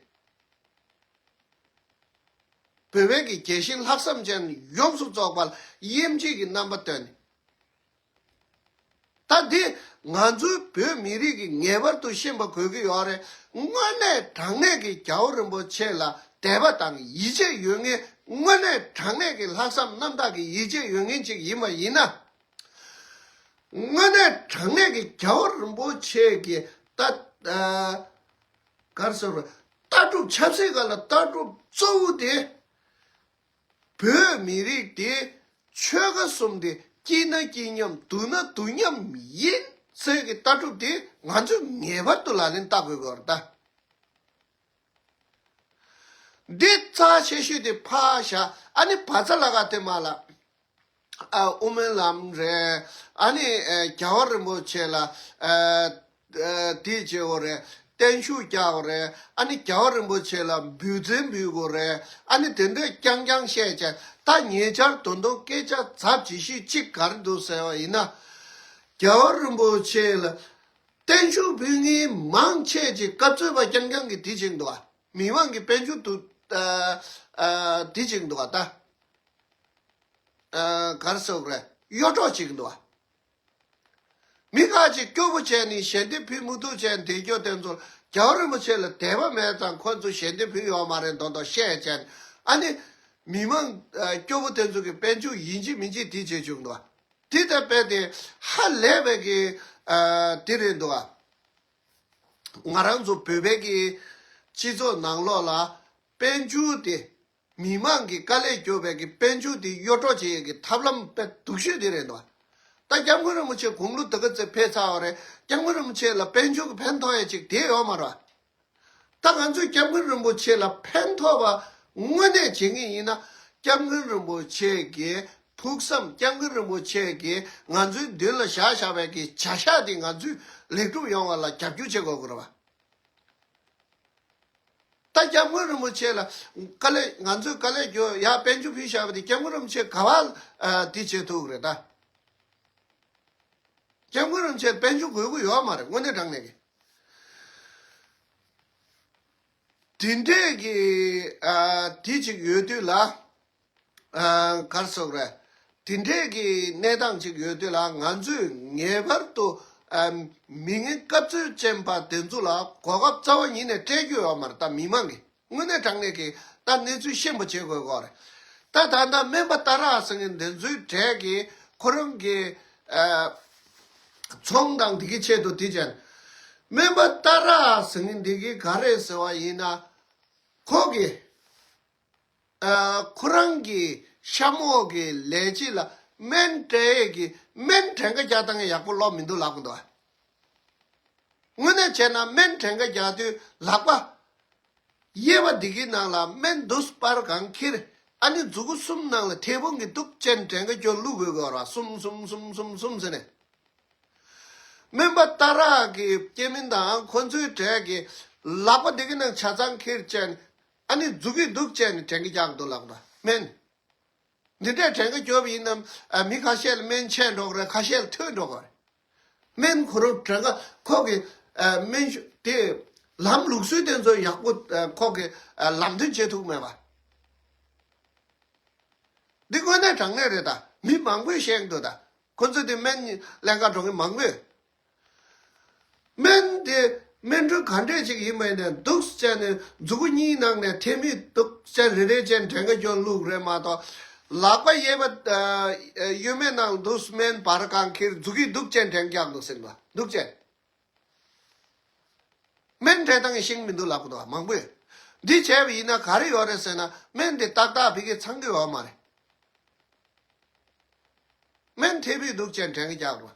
བོད་པའི་གི་རྒྱལ་ཞེན་ལྷག་བསམ་ཅན་ཡོངས་སུ་རྫོགས་པ་ལ་དབྱེ་འབྱེད་ཀྱི་རྣམ་པ་སྟོན་ནས། ད་འདི་ང་ཚོའི་བོད་མི་རིགས་ཀྱིས་ངེས་པར་དུ་ཤེས་པ་དགོས་ཀྱི་ཡོད་རེད། དངོས་གནས་དྲང་གནས་ཀྱི་རྒྱལ་བ་རིན་པོ་ཆེ་ལ་དད་པ་དང་ཡིད་ཆེས་ཡོད་མཁན། དངོས་གནས་དྲང་གནས་ཀྱི་ལྷག་བསམ་རྣམ་དག་གི་ཡིད་ཆེས་ཡོད་མཁན་ཅིག་ཡིན་པ་ཡིན་ན། དངོས་གནས་དྲང་གནས་ཀྱི་རྒྱལ་བ་རིན་པོ་ཆེ་གི་ད་ཨ་ག་རེ་ཟེར་དགོས་རེད། ལྟ་གྲུབ། ཆབ་སྲིད་སྒང་ལ་ལྟ་གྲུབ་གཙོ་བོ་དེ། བོད་མི་རིགས་དེ་ཆོལ་ཁ་གསུམ་དེ་སྐྱིད་ན་སྐྱིད་མཉམ། སྡུག་ན་སྡུག་མཉམ་ཡིན་ཟེར་གྱི་ལྟ་གྲུབ་དེ་ང་ཚོས་ངེས་པར་དུ་ལག་ལེན་བསྟར་དགོས་ཀྱི་ཡོད་རེད་ད། འདི་རྩ་ཆེ་ཤོས་དེ་ཕར་བཞག་ཨ་ནི་བ་ཚ་ལ་ག་དེ་མ་ལ། ཨ་དབུ་མའི་ལམ་རེད། ཨ་ནི་ཨ་རྒྱལ་བ་རིན་པོ་ཆེ་ལ་ཨ་ཨ་དེ་བྱེད་དགོས་རེད། བརྟན་བཞུགས་རྒྱག་དགོས་རེད། ཨ་ནི་རྒྱལ་བ་རིན་པོ་ཆེ་ལ་འབུལ་རྫུན་འབུལ་དགོས་རེད། ཨ་ནི་དེ་འདྲས་རྐྱང་རྐྱང་བཤད་བྱས། ད་ཉེ་ཆར་ད་དུང་སྐད་ཆ་ཚབས་ཆེ་ཤོས་གཅིག་ག་རེ་འདུག་ཟེར་བ་ཡིན་ན། རྒྱལ་བ་རིན་པོ་ཆེ་ལ་བརྟན་བཞུགས་ཕུལ་མཁན་མང་ཆེ་ཅིག་སྐབས་འཚོལ་བ་རྐྱང་རྐྱང་གིས་དེ་བྱེད་ཀྱི་འདུག་ག་མི་མང་གིས་དཔལ་འབྱོར་དུ་ཨ་ཨ་དེ་བྱེད་ཀྱི་འདུག་ག་ད། ཨ་ག་རེ་ཟེར་དགོས་རེད། གཡོ་འཕྲོག་བྱེད་ཀྱི་འདུག་ག་མི་ཁ་ཅིག་སྐྱོ་པོ་བྱས་ནས་ཞལ་འདེབས་ཕུལ་མི་ཐུབ་བྱས་བསྡད་རྒྱུ་དེ་ཚོ་རྒྱལ་བ་རིན་པོ་ཆེ་ལ་དད་པ་མེད་ཙང་ཁོ་ཚོ་ཞལ་འདེབས་ཕུལ་ཡོད་མ་རེད་མདོག་མདོག་བཤད་བྱས། ཨ་ནི་མི་མང་ཨ་སྐྱོ་པོ་དེ་ཚོ་གི་དཔལ་འབྱོར་ཡིན་གཅིག་མིན་གཅིག་དེ་བྱེད་བཅུག་འདུག་ག་དེ་ལྟ་བུ་དེ་ཧ་ལས་པའི་གི་ཨ་དེ་རེད་འདུག་ག་ང་རང་ཚོ་བོད་པའི་གི་སྤྱི་ཚོགས་ནང་ལོགས་ལ་དཔལ་འབྱོར་དེ། མི་མང་གི་དཀའ་ལས་རྒྱོབ་པའི་གི་དཔལ་འབྱོར་དེ་གཡོ་འཕྲོག་བྱེད་ཡས་ཀྱི་ཐབས་ལམ་དཔེ་སྡུག་ཤོས་དེ་རེད་འདུག་ད་སྐྱབས་མགོན་རིན་པོ་ཆེ་དགུང་ལོ་དེ་ག་ཚོད་ཕེབས་ཚར་བ་རེད། སྐྱབས་མགོན་རིན་པོ་ཆེ་ལ་དཔལ་འབྱོར་གྱི་ཕན་ཐོགས་ཡས་ཅིག་དེ་ཡོད་མ་རེད། ད་ང་ཚོས་སྐྱབས་མགོན་རིན་པོ་ཆེ་ལ་ཕན་ཐོགས་པ་དངོས་གནས་བྱེད་ངེས་ཡིན་ན། སྐྱབས་མགོན་རིན་པོ་ཆེ་གི་ཕུགས་བསམ། སྐྱབས་མགོན་རིན་པོ་ཆེ་གིས་ང་ཚོའི་མདུན་ལ་བཞག་བཞག་པའི་གི་བྱ་གཞག་དེ་ང་ཚོས་ལེགས་གྲུབ་ཡོང་བ་ལ་རྒྱབ་སྐྱོར་བྱེད་དགོས་ཀྱི་རེད་པ། ད་སྐྱབས་མགོན་རིན་པོ་ཆེ་ལ་དཀའ་ལས། ང་ཚོས་དཀའ་ལས་རྒྱོབ་ཡ་དཔལ་འབྱོར་ཕུལ་བཞག་པ་དེ་སྐྱབས་མགོན་རིན་པོ་ཆེ་ག་པར་ཨ་དེ་བྱེད་ཐུབ་རེད་ད། སྐྱབས་མགོན་རིན་པོ་ཆེ་དཔལ་འབྱོར་དགོས་ཀྱི་ཡོད་མ་རེད། དངོས་གནས་དྲང་གནས་ཀྱི། དེ་འདྲས་ཀྱི་ཨ་དེ་ཅིག་ཡོད་དུས་ལ། ཨ་ག་རེ་ཟེར་དགོས་རེད། དེ་འདྲས་ཀྱི་གནས་སྟངས་ཅིག་ཡོད་དུས་ལ་ང་ཚོས་ངེས་པར་དུ་ཨ་མི་ངན་སྐབས་འཚོལ་ཅན་པ་དེ་ཚོ་ལ་གོ་སྐབས་རྩ་བ་ཉིད་ནས་སྤྲད་རྒྱུ་ཡོད་མ་རེད་ད་མི་མང་གིས། དངོས་གནས་དྲང་གནས་ཀྱི་ད་གནས་ཚུལ་ཤེས་པ་བྱེད་དགོས་ཀྱི་རེད། ད་ད་ལྟ་སྨན་པ་ཏཱ་ར་ཟེར་མཁན་དེ་ཚོའི་གྲས་ཀྱིས་ཁོ་རང་གི་ཨ་ཚོང་དང་དེ་གི་ཆེད་དུ་དེ་བྱས། སྨན་པ་ཏཱ་ར་ཟེར་མཁན་དེ་གིས་ག་རེ་ཟེར་བ་ཡིན་ན། ཁོ་གིས་ཨ་ཁོ་རང་གི་ཤ་མོག་གི་ལས་བྱེད་ལ་སྨན་སྤྲད་ཡས་ཀྱི་སྨན་གྲངས་ཀ་རྒྱག་སྟངས་ཡག་པོ་ལོབས་མི་འདུག་ལབ་ཀྱི་འདུག་ག་དངོས་གནས་བྱས་ན་སྨན་གྲངས་ཀ་རྒྱག་དུས་ལག་པ་གཡས་པ་འདི་གི་ནང་ལ་སྨན་དུ་སྤར་གང་ཁྱེར། ཨ་ནི་མཛུ་གུ་གསུམ་ནང་ལ་ཐལ་སྦུག་གི་འདུག་ཅན་གྲངས་ཀ་སྐྱོར་བླུག་དགོས་ཀྱི་རེད་པ། གསུམ་གསུམ་གསུམ་གསུམ་གསུམ་ཟེར་ནས། སྨན་པ་ཏཱ་ར་གི་སྐྱེ་དམན་དང་ཁོ་ཚོའི་གྲས་ཀྱི་ལག་པ་འདི་གི་ནང་ཆ་ཚང་ཁྱེར་ཅན། ཨ་ནི་མཛུ་གུའི་འདུག་ཅན་གྲངས་ཀ་རྒྱག་འདུག་ལབ་ཀྱི་འདུག་སྨན། འདི་འདྲས་གྲངས་ཀ་རྒྱོབ་ཡིན་ནམ། ཨ་མི་ཁ་ཤས་ལ་སྨན་ཆད་འགྲོ་གི་རེད། ཁ་ཤས་ལ་ཐོན་འགྲོ་གི་རེད། སྨན་ཁོ་རང་གྲངས་ཀ་ཁོ་གི་ཨ་སྨན་ཤུ་དེ་ལམ་ལུགས་སྲོལ་དེ་ཚོ་ཡག་པོ་ཨ་ཁོ་གི་ཨ་ལམ་སྟོན་བྱེད་ཐུབ་མེད་པ། འདི་དངོས་གནས་དྲང་གནས་རེད་ད། མི་མང་པོས་བཤད་འདུག་ད། ཁོ་ཚོ་དེ་སྨན་ལེན་ག་འགྲོ་མཁན་མང་པོས། སྨན་དེ་སྨན་སྒྲོན་ག་འདྲས་ཅིག་ཡིན་པ་ཡིན་ནའི་འདུག་བྱས་ནས་མཛུ་གུ་གཉིས་ནང་ནས་ཐལ་མོ་འདུག་ཅན་རེ་རེ་ཅན་གྲངས་ཀ་སྐྱོར་བླུག་རེད་མ་གཏོགས། ལག་པ་གཡས་པ་ཨ་གཡོན་མའི་ནང་འདུག་སྨན་སྤར་གང་ཁྱེར་མཛུ་གུའི་འདུག་ཅན་གྲངས་ཀ་རྒྱག་འདུག་ཟེར་འདུག་འདུག་ཅན། སྨན་སྤྲད་སྟངས་ཤེས་མི་འདུག་ལབ་ཀྱི་འདུག་བ་མང་པོས། འདི་བྱས་པ་ཡིན་ན་ག་རེ་ཡོད་རེད་ཟེར་ན་སྨན་དེ་ཏག་ཏག་ཕ་གིར་ཚང་གི་ཡོད་མ་རེད། སྨན་ཐེབས་ཡོད་འདུག་ཅེས་དྲན་གྱི་རྒྱག་རོགས།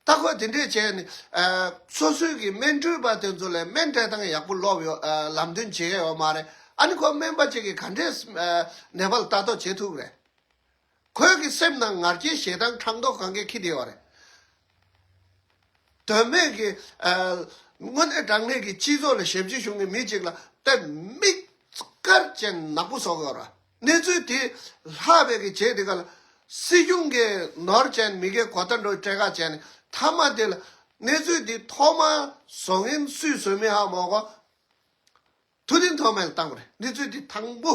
ད་ཁོས་དེ་འདྲས་བྱས་ནས་ཨ་སོ་སོའི་གི་སྨན་སྤྲོད་པ་དེ་ཚོ་ལ་སྨན་སྤྲད་སྟངས་ཡག་པོ་ལབ་ཡོད། ཨ་ལམ་སྟོན་བྱེད་ཡོད་མ་རེད། ཨ་ནི་ཁོ་སྨན་པ་གཅིག་གིས་ག་འདྲས་ཨ་ནད་པ་ལ་ལྟ་རྟོག་བྱེད་ཐུབ་རེད། ཁོའི་གི་སེམས་ནང་ང་རྒྱལ་ཞེ་སྡང་ཕྲག་དོག་གང་གས་འཁྱེར་བསྡད་ཡོད་རེད། དོན་མེད་ཀྱི་ཨ་དངོས་གནས་དྲང་གནས་ཀྱི་སྤྱི་ཚོགས་ལ་ཞབས་ཕྱི་ཞུ་མཁན་མི་གཅིག་ལ་ཏེ་མིག་དཀར་ཅན་ནག་པོ་བཟོ་དགོས་ར། གནས་ཚུལ་དེ་ལྷག་པའི་གི་རྗེས་དེ་ག་ལ་སྲིད་སྐྱོང་གི་ནོར་ཅན་མི་གའི་གོ་ཐ་འགྲོ་སྤྲད་ཁ་བྱས་ནས་མཐའ་མ་དེ་ལ་གནས་ཚུལ་དེ་ཐོག་མ་བཟོ་མཁན་སུས་བཟོས་མིན་ཧ་མ་གོ། ཐུབ་བསྟན་ཐོགས་མེད་ལ་བཏང་བ་རེད། གནས་ཚུལ་དེ་དང་པོ།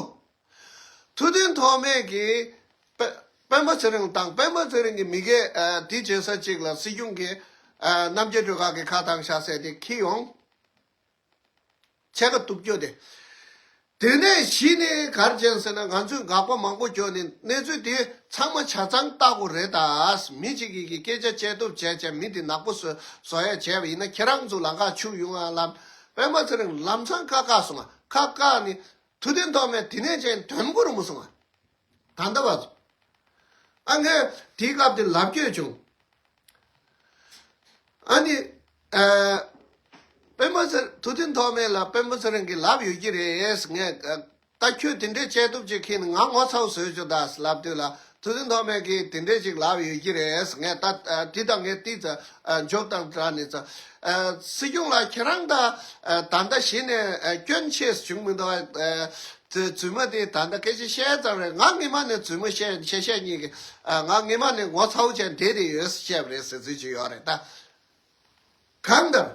ཐུབ་བསྟན་ཐོགས་མེད་ཀྱིས་སྤེ་སྤེན་པ་ཚེ་རིང་བཏང་། སྤེན་པ་ཚེ་རིང་གི་མི་གའི་ཨ་དེ་བྱེད་ས་གཅིག་ལ་སྲིད་སྐྱོང་གི་ཨ་རྣམ་རྒྱལ་སྒྲོལ་དཀར་གྱིས་ཁ་བཏང་ཤག་ཟེར་ཏེ་འཁྱེར་ཡོང་། ཕྱེད་ཀ་གཏུབ་རྒྱུ་དེ། དེ་ནས་གཞི་ནས་ག་རེ་བྱས་ཟེར་ན་ང་ཚོས་དགག་པ་མང་པོ་བརྒྱབ་ནས་གནས་ཚུལ་དེ་ཚང་མ་ཆ་ཚང་བལྟ་དགོས་རེད་ད། མི་གཅིག་གིས་ཀྱི་སྐད་ཆ་བཤད་ཐུབ་བྱས་བྱས་མི་དེ་ནག་པོ་བཟོ་བཟོ་ཡ་བྱས་པ་ཡིན་ན་ཁྱེད་རང་ཚོ་ལམ་ཁ་ཆུ་ཡོང་ང་ལམ། སྤེན་པ་ཚེ་རིང་ལམ་སང་ཁ་བཀག་སོང་ང་། ཁ་བཀག་ནས་ཐུབ་བསྟན་ཐོགས་མེད་དེ་ནས་ཅན་དོན་པོ་རུ་མ་སོང་ང་། ད་ལྟ་བ་ཚོ། ཨ་ངས་དེའི་སྐབས་དེ་ལབ་སྐྱོད་བྱུང་། ཨ་ནི། ཨ། སྤེན་པ་ཚེ་ཐུབ་བསྟན་ཐོགས་མེད་ལ་སྤེན་པ་ཚེ་རིང་གིས་ལབ་ཡོད་ཀྱི་རེད། ངས་ཨ། ད་ཁྱོད་དེ་འདྲའི་བྱས་ཐུབ་ཅིག་ཁྱེད་ནི་ང་ངོ་ཚ་བོ་བཟོས་ཆོག་ད་ལབ་དུས་ལ་ཐུབ་བསྟན་ཐོགས་མེད་ཀྱིས་དེ་འདྲའི་ཅིག་ལབ་ཡོད་ཀྱི་རེད། ངས་ད་ཨ། དེ་དང་ངས་ཏིག་ཙ་ཨ། འཇོག་དང་སྦྲགས་ནས་ཙ། ཨ། སྲིད་སྐྱོང་ལགས་ཁྱེད་རང་ད་ཨ། ད་ལྟ་གཞི་ནས་ཨ། སྐྱོན་ཆེ་བྱུང་མི་འདུག་ཨ། རྫུན་མ་དེ་ད་ལྟ་སྐད་ཆ་བཤད་ཙམ་རེད། ང་སྔོན་མ་ནས་རྫུན་མ་བཤད་བཤད་བཤད་མཁན་གྱི་ཨ། ང་སྔོན་མ་ནས་ངོ་ཚ་བོ་བྱས་བསྡད་དེ་ཡོད་བཤད་པ་རེད་ཟེར་ཚུལ་ཅིག་ཡོད་རེད་ད། གང་ལྟར།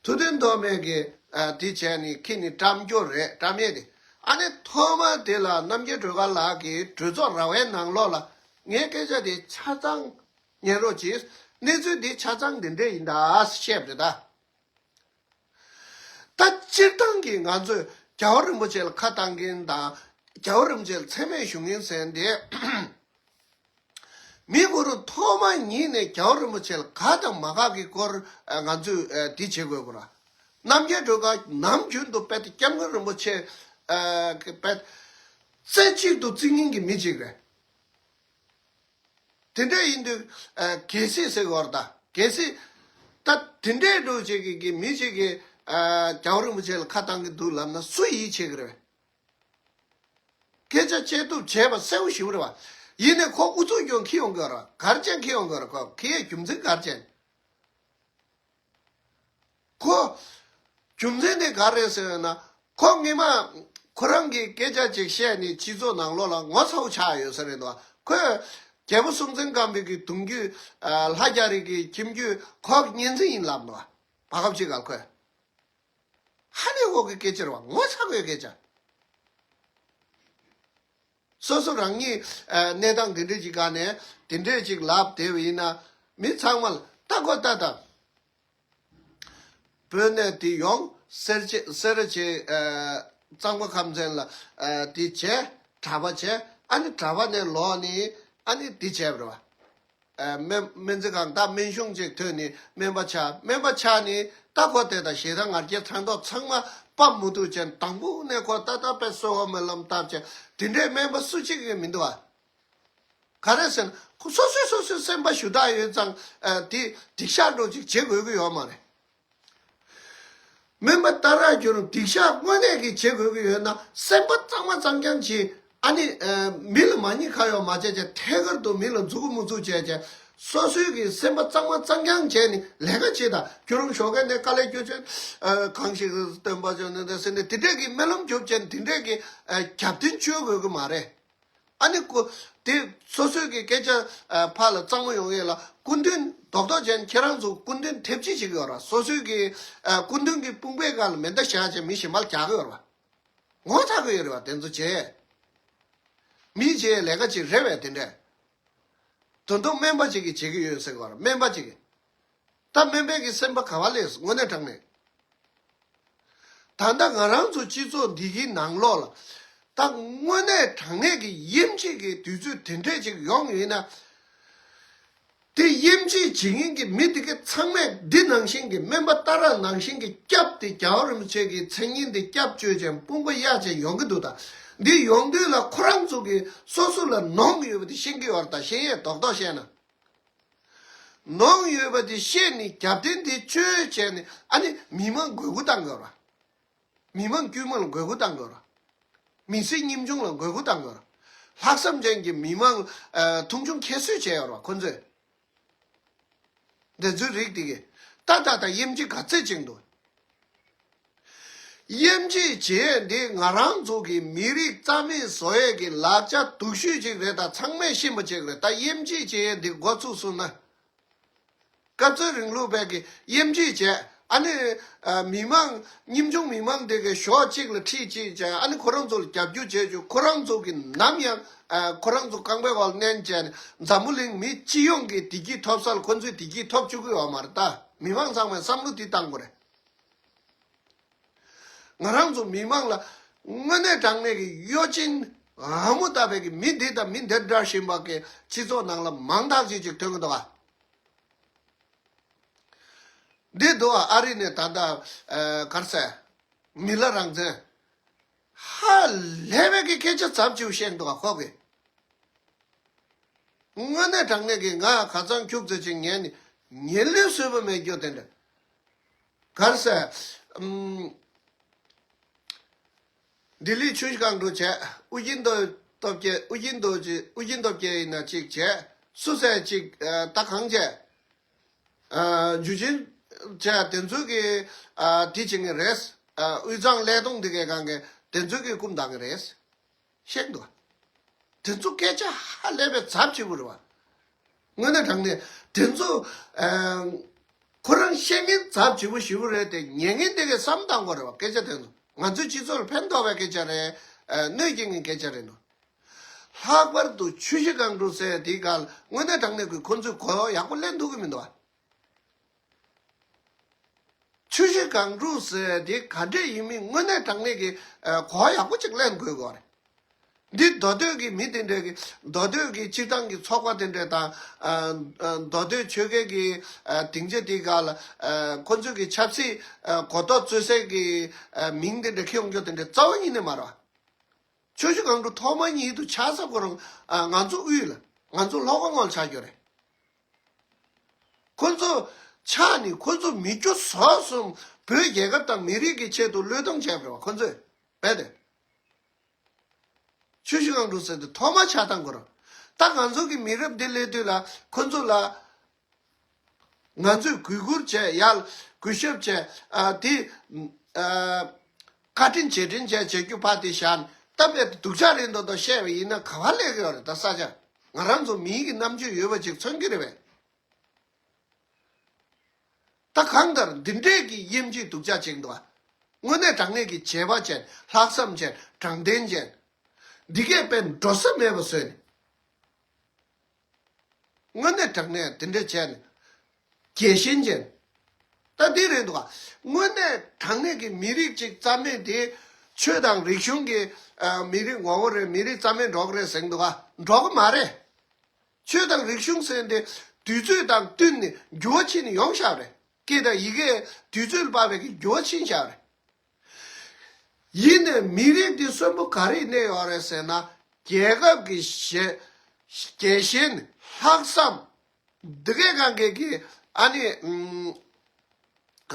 ཐུབ་བསྟན་ཐོགས་མེད་ཀྱིས་ཨ། དེ་བྱས་ནས་ཁྱེད་ནི་བཀྲམ་སྐྱོར་རེད་བཀྲམ་ཡས་དེ། ཨ་ནི་ཐོག་མ་དེ་ལ་རྣམ་རྒྱལ་སྒྲོལ་དཀར་ལགས་ཀྱིས་གྲོས་ཚོགས་ར་བའི་ནང་ལོགས་ལ་ངའི་སྐད་ཆ་དེ་ཆ་ཚང་ཉན་རོགས་གྱིས། གནས་ཚུལ་འདི་ཆ་ཚང་འདི་འདྲས་ཡིན་ད་བཤད་པ་རེད་ད། ད་སྤྱིར་བཏང་གི་ང་ཚོས་རྒྱལ་བ་རིན་པོ་ཆེ་ལ་ཁ་བཏང་མཁན་དང་རྒྱལ་བ་རིན་པོ་ཆེ་ལ་མཚན་སྨད་ཞུ་མཁན་ཟེར་འདི། མི་གུ་རུ་ཐོག་མ་ཉིད་ནས་རྒྱལ་བ་རིན་པོ་ཆེ་ལ་དགའ་དང་མ་དགའ་གི་སྐོར་ང་ཚོས་འདི་བྱེད་དགོས་པ་ར། རྣམ་རྒྱལ་སྒྲོལ་དཀར་ནམ་རྒྱུན་དུ་དཔེ་སྐྱབས་མགོན་རིན་པོ་ཆེ་གི་དཔེ་རྩེ་གཅིག་ཏུ་བརྩི་མཁན་གྱི་མི་ཅིག་རེད། དེ་འདྲ་ཡིན་དུས་ཨ། གལ་སྲིད་ཟེར་བར་ད་གལ་སྲིད་ད་དེ་འདྲའི་འགྲོ་བྱེད་ཀྱི་གི་མི་ཞིག་གིས་ཨ། རྒྱལ་བ་རིན་པོ་ཆེ་ལ་ཁ་བཏང་གི་འདུག་ལབ་ན་སུ་ཡིད་ཆེས་ཀྱི་རེད། སྐད་ཆ་བཤད་ཐུབ་བྱས་པ་གསལ་པོ་ཞིག་རེད་བ། ཡིན་ནའི་ཁོ་ཨུ་ཚུགས་ཀྱང་ཁྱི་ཡོང་གི་རེད། གར་ཅན་ཁྱི་ཡོང་གི་རེད། ཁོ་ཁྱི་ཡའི་རྒྱུ་མཚན་གར་ཅན། ཁོ། རྒྱུ་མཚན་དེ་ག་རེད་ཟེར་ན། ཁོ་སྔོན་མ་ཁོ་རང་གིས་སྐད་ཆ་ཅིག་བཤད་ནས་སྤྱི་ཚོགས་ནང་ལོགས་ལ་ངོ་ཚ་བོ་ཆགས་ཡོད་ས་རེད་འདུག་ཁོས་རྒྱལ་པོ་སྲོང་བཙན་སྒམ་པོའི་གི་གདུང་རྒྱུད་ལྷ་རྒྱ་རི་གི་ཁྱིམ་རྒྱུད་ཁོ་གཉེན་ཚན་ཡིན་ལབ་འདུག་བར་སྐབས་ཅིག་ག་ལ་ཁོས། ཧ་ལས་འོག་གི་སྐད་ཆ་རེད་བ། ངོ་ཚ་བོའི་སྐད་ཆ། སོ་སོ་རང་ཉིད་ཨ། གནས་སྟངས་དེ་འདྲས་ཅིག་སྒང་ནས་དེ་འདྲས་ཅིག་ལབ་བསྡད་པ་ཡིན་ན་མི་ཚང་མ་ལ་ལྟ་དགོས་ལྟ་དང་། བོད་ནས་དེ་ཡོང་སེར་བྱེས་སེར་བྱེས་ཨ། གཙང་པ་ཁམས་ཚན་ལ་ཨ། དེ་བྱས་གྲྭ་པ་བྱས་ཨ་ནི་གྲྭ་པ་ནས་ལོག་ནི་ཨ་ནི་དེ་བྱས་པ་རེད་བ། ཨ། སྨན་སྨན་རྩིས་ཁང་ད་སྨན་གཞུང་ཅིག་ཐོན་ནས་སྨན་པ་ཆགས། སྨན་པ་ཆགས་ནས་ད་ཁོ་དེ་དང་ཞེ་སྡང་ང་རྒྱལ་ཕྲག་དོག་ཚང་མ་སྤང་མི་ཐུབ་ཅན་དང་པོ་ནས་ཁོ་ད་ལྟ་དཔེ་གསོ་བ་སྨོན་ལམ་བཏབ་ཅན་དེ་འདྲའི་སྨན་པ་སུ་གཅིག་གིས་མི་འདུག་ཨ། ག་རེ་ཟེར་ན་ཁོ་སོ་སོས་སོ་སོའི་སེམས་པ་ཞུ་དག་ཡོད་ཙང་ཨ། དེ་སྡིག་བཤགས་འགྲོ་ཅིག་བྱེད་དགོས་ཀྱི་ཡོད་མ་རེད། སྨན་པ་ཏཱ་ར་གྱུར་སྡིག་བཤགས་དངོས་གནས་ཀྱི་བྱེད་དགོས་ཀྱི་ཡོད་ན་སེམས་པ་གཙང་མ་གཙང་རྐྱང་བྱེད། ཨ་ནི་ཨ། མི་ལ་མ་ཉེས་ཁ་གཡོག་མ་བྱས་བྱས་ཐད་ཀར་དུ་མི་ལ་མཛུབ་གུ་མི་བཙུགས་བྱས་བྱས་སོ་སོའི་གི་སེམས་པ་གཙང་མ་གཙང་རྐྱང་བྱས་ནས་ལས་ཀ་བྱེད་དང་། ཁྱོད་རང་ཞོགས་ཀས་ནས་དཀའ་ལས་སྐྱོ་ཆེན་ཨ། གང་ཞིག་སྟོན་པ་ཅོ་ནས་ཟེར་ནས་དེ་འདྲས་ཀྱི་སྨོན་ལམ་རྒྱོབ་བྱས་ནས་དེ་འདྲས་ཀྱི་ཨ། རྒྱབ་རྟེན་བཅོལ་དགོས་ཀྱི་མ་རེད། ཨ་ནི་ཀོ། དེ་སོ་སོའི་གི་སྐད་ཆ་ཨ། ཕར་ལ་གཙང་མ་ཡོང་ཡས་ལ་སྐུ་མདུན་རྡོག་རྡོག་ཅན་ཁྱེད་རང་ཚོ་སྐུ་མདུན་ཐེབས་ཅི་ཅིག་ཡོད་ར། སོ་སོའི་གི་ཨ། སྐུ་མདུན་གི་དཔུང་པའི་སྒང་ལ་མེ་མདའ་བཞག་བྱས་མི་གཞན་པ་ལ་རྒྱག་གི་ཡོད་ར། ངོ་ཚ་གི་ཡོད་རེད་བ། དེ་ཚོ་བྱས། མི་བྱས་ལས་ཀ་ཅིག་རེད་བས་དེ་འདྲས། ད་དུང་སྨན་པ་ཅིག་གིས་བྱེད་ཀྱི་ཡོད་ཟེར་གི་ཡོད་ར། སྨན་པ་ཅིག་གིས། ད་སྨན་པའི་གི་སེམས་པ་ག་བ་སླེབས་སོང་། དངོས་གནས་དྲང་གནས། ད་ལྟ་ང་རང་ཚོ་སྤྱི་ཚོགས་འདི་གི་ནང་ལོགས་ལ་ད་དངོས་གནས་དྲང་གནས་ཀྱི་དབྱེ་འབྱེད་ཀྱི་དུས་ཚོད་དེ་འདྲས་ཅིག་ཡོང་ཡོད་ན། དེ་དབྱེ་འབྱེད་བྱེད་མཁན་གྱི་མི་དེ་ག་ཚང་མས་འདི་ནང་བཞིན་གྱི་སྨན་པ་ཏཱ་ར་ནང་བཞིན་གྱི་སྐྱབས་དེ་རྒྱལ་བ་རིན་པོ་ཆེ་གི་མཚན་སྙན་དེ་སྐྱབས་བཅོལ་ཅན་དཔུང་པ་གཡར་ཅན་ཡོང་གི་འདུག་ད་ འདི་ཡོང་དུས་ལ་ཁོ་རང་ཚོ་གི་སོ་སོ་ལ་ནོངས་ཡོད་པ་དེ་ཤེས་ཀྱི་ཡོད་རེད། ད་ཤེས་ཡས་རྡོག་རྡོག་བཤད་ན། ནོངས་ཡོད་པ་དེ་ཤེས་ནས་རྒྱབ་རྟེན་དེ་བཅོལ་བྱས་ནས་ཨ་ནི་མི་མང་དགོས་མཁོ་བཏང་དགོས་ར། མི་མང་དཀྱུས་མ་ལ་དགོས་མཁོ་བཏང་དགོས་ར། མི་སེར་ཉམ་ཆུང་ལ་དགོས་མཁོ་བཏང་དགོས་ར། ལྷག་བསམ་ཅན་གྱི་མི་མང་ཨ་མཐོང་ཆུང་ཁྱད་གསོད་བྱས་ཡོད་ར་ཁོ་ཚོས། འདི་ཚོའི་རིགས་དེ་གས་ད་ད་ད་དབྱེ་འབྱེད་ག་ཚད་ཅིག་འདུག་དབྱེ་འབྱེད་བྱས་འདི་ང་རང་ཚོ་གི་མི་རིགས་རྩ་མེད་བཟོ་ཡས་ཀྱི་ལག་ཆ་སྡུག་ཤོས་ཅིག་རེད། ད་ཚང་མས་ཤེས་པ་ཅིག་རེད། ད་དབྱེ་འབྱེད་བྱས་འདི་འགོ་ཚུགས་སོང་ན། སྐབས་འཚོལ་རིང་ལུགས་པས་ཀྱི་དབྱེ་འབྱེད་བྱས། ཨ་ནི་ཨ་མི་མང་ཉམ་ཆུང་མི་མང་དེ་གའི་ཞོགས་གཅིག་ལ་ཁྲིད་ཅིག་བྱས། ཨ་ནི་ཁོ་རང་ཚོ་ལ་རྒྱབ་སྐྱོར་བྱས་བྱུང་། ཁོ་རང་ཚོ་གི་ནམ་ཡང་ཨ་ཁོ་རང་ཚོ་རྐང་པའི་འོག་ལ་མནན་བྱས་ནས་འཛམ་བུ་གླིང་མི་སྤྱི་ཡོངས་ཀྱི་བདེ་སྐྱིད་ཐོབ་ས་ལ་ཁོ་ཚོས་བདེ་སྐྱིད་ཐོབ་བཅུག་གི་ཡོད་མ་རེད། ད་མི་མང་ཚང་མས་བསམ་བློ་འདི་བཏང་དགོས་རེད། ང་རང་ཚོ་མི་མང་ལ་དངོས་གནས་དྲང་གནས་ཀྱི་གཡོ་ཅན་ཧ་མོ་ལྟ་བུའི་གི་མི་འདི་དང་མི་འདི་འདྲ་བཞིན་པ་གི་སྤྱི་ཚོགས་ནང་ལ་མང་དག་ཅིག་ཅིག་ཐོན་གི་འདུག་ག་འདི་འདུག་ཨ། ཨ་རི་ནས་ད་ལྟ་ཨ་ག་རེ་ཟེར། མི་ལ་རང་བཙན། ཧ་ལས་པའི་གི་སྐད་ཆ་ཚབས་ཆེ་བོ་བཤད་འདུག་ཨ་ཁོ་གི། དངོས་གནས་དྲང་གནས་ཀྱི་ང་ཁ་སང་ཁྱུག་ཙམ་ཅིག་ཉན་ནས་ཉན་ལེ་བཟོད་པ་མེད་རྒྱུ་དེ་འདྲ། ག་རེ་ཟེར། ཨམ། ལྡི་ལི་ཆུ་བཞི་སྒང་དྲུག་བྱས། ཨུ་རྒྱན་རྡོ་སྟོབས་རྒྱལ། ཨུ་རྒྱན་རྡོ་རྗེ། ཨུ་རྒྱན་སྟོབས་རྒྱལ་ཡིན་ན་གཅིག་བྱས། སུ་ཟེར་གཅིག་ཨ་ད་གང་བྱས། ཨ་འཇུ་ཆེན་བྱས། དེ་ཚོ་གི་ཨ་དེ་བྱེད་ངེས་རེད། ཨ་དབུས་གཙང་ཀླད་སྟོང་འདི་གའི་སྒང་གི་དེ་ཚོ་གི་རྐུབ་འདག་གི་རེད། བཤད་འདུག་དེ་ཚོ་སྐད་ཆ་ཧ་ལས་པའི་ཚབས་ཆེ་བོ་རེད་བ། དངོས་གནས་དྲང་གནས་དེ་ཚོ་ཨ་ཁོ་རང་བཤད་མཁན་ཚབས་ཆེ་བོ་ཞེ་པོ་རེད་དེ། ཉན་མཁན་དེ་གས་བསམ་བཏང་དགོས་རེད་བ། སྐད་ཆ་དེ་ཚོ་ང་ཚོའི་སྤྱི་ཚོགས་ལ་ཕན་ཐོགས་པའི་སྐད་ཆ་རེད། ཨ་གནོད་སྐྱེལ་མཁན་སྐད་ཆ་རེད་འདུག་ལྷག་པར་དུ་ཆུ་བཞི་སྒང་དྲུག་ཟེར་དེའི་སྒང་ལ་དངོས་གནས་དྲང་གནས་ཀྱི་ཁོ་ཚོས་གོ་ཡག་པོ་ལེན་ཐུབ་ཀྱི་མི་འདུག་བ། ཆུ་བཞི་སྒང་དྲུག་ཟེར་དེ་ག་འདྲས་ཡིན་མིན་དངོས་གནས་དྲང་གནས་ཀྱི་ཨ་གོ་བ་ཡག་པོ་ཅིག་ལེན་དགོས་དགོས་རེད། འདི་མདོ་སྟོད་ཀྱི་མི་དེ་འདྲས་ཀྱི་མདོ་སྟོད་ཀྱི་སྤྱིར་བཏང་གི་ཚོགས་པ་དེ་འདྲས་དང་ཨ་ཨ་མདོ་སྟོད་ཆོལ་ཁའི་གི་ཨ་སྡིངས་ཆ་དེའི་སྒང་ལ་ཨ་ཁོ་ཚོས་ཀྱི་ཆབ་སྲིད་ཨ་གོ་རྟོགས་རྩོད་སའི་གི་ཨ་མིང་དེ་འདྲས་འཁྱེར་ཡོང་རྒྱུ་དེ་འདྲས་རྩ་བ་ཉིད་ནས་མ་རེད་བ། ཆུ་བཞི་སྒང་དྲུག་ཐོག་མ་ཉིད་དུ་ཆགས་ས་ཁོ་རང་ཨ་ང་ཚོ་དབུས་ལ་ང་ཚོ་ལྷོ་ཁ་ངོས་ལ་ཆགས་རྒྱུ་རེད། ཁོ་ཚོ་ཆགས་ནས་ཁོ་ཚོ་མི་རྒྱུ་ཟོག་གསུམ་བོད་རྒྱལ་ཁབ་དང་མི་རིགས་ཀྱི་ཆེད་དུ་བློས་གཏོང་བྱས་པ་རེད་བ། ཁོ་ཚོས་རྦད་དེ། ཆུ་བཞི་སྒང་དྲུག་ཟེར་དུས་ཐོག་མ་ཆགས་སྟངས་ཁོ་རང་། ད་ང་ཚོ་གི་མི་རབས་འདི་སླེབས་དུས་ལ་ཁོ་ཚོ་ལ་ང་ཚོས་གུས་བཀུར་བྱས། ཡར་གུས་ཞབས་བྱས། ཨ་དེ་ཨ་བཀའ་དྲིན་རྗེས་དྲན་བྱས་བྱེད་རྒྱུ་ཕར་དེ་བཞག་ནས། ད་རྦད་དེ་སྡུག་ཅག་རེད་མདོག་མདོག་བཤད་པ་ཡིན་ན་ག་པར་སླེབས་ཀྱི་ཡོད་རེད། ད་ས་ཆ་ང་རང་ཚོ་མིའི་གི་རྣམ་དཔྱོད་ཡོད་པ་ཅིག་མཚོན་གྱི་རེད་པས། ད་གང་ལྟར་འདི་འདྲས་ཀྱི་དབྱེ་འབྱེད་སྡུག་ཅག་ཅིག་འདུག་ཨ། དངོས་གནས་དྲང་གནས་ཀྱི་བྱས་པ་ཅན། ལྷག་བསམ་ཅན། དྲང་བདེན་ཅན། འདི་གས་དཔེ་འགྲོ་ས་མེད་པ་བཟོས་ནས། དངོས་གནས་དྲང་གནས་འདི་འདྲས་བྱས་ནས། རྒྱལ་ཞེན་ཅན། ད་འདི་རེད་འདུག་ག་དངོས་གནས་དྲང་གནས་ཀྱི་མི་རིགས་ཅིག་རྩ་མེད་དེ། ཆོས་དང་རིག་གཞུང་གི་ཨ་མི་རིགས་ངོ་བོ་རེད། མི་རིགས་རྩ་མེད་འགྲོ་གི་རེད་ཟེར་འདུག་ག་འགྲོ་གི་མ་རེད། ཆོས་དང་རིག་གཞུང་ཟེར་འདི་དུས་ཚོད་དང་བསྟུན་ནས་འགྱུར་བ་ཕྱིན་ནས་ཡོང་བཞག་རེད། སྐད་དང་ཡི་གེ་དུས་ཚོད་ལ་དཔག་པའི་གི་འགྱུར་བ་ཕྱིན་བཞག་རེད། ཡིན་ནའི་མི་རིགས་འདི་གསོན་པོ་ག་རེ་གནས་ཡོད་རེད་ཟེར་ན། རྒྱལ་ཁབ་ཀྱི་ཞེ་རྒྱལ་ཞེན། ལྷག་བསམ། འདི་གའི་སྒང་གའི་གི་ཨ་ནི་ཨུམ་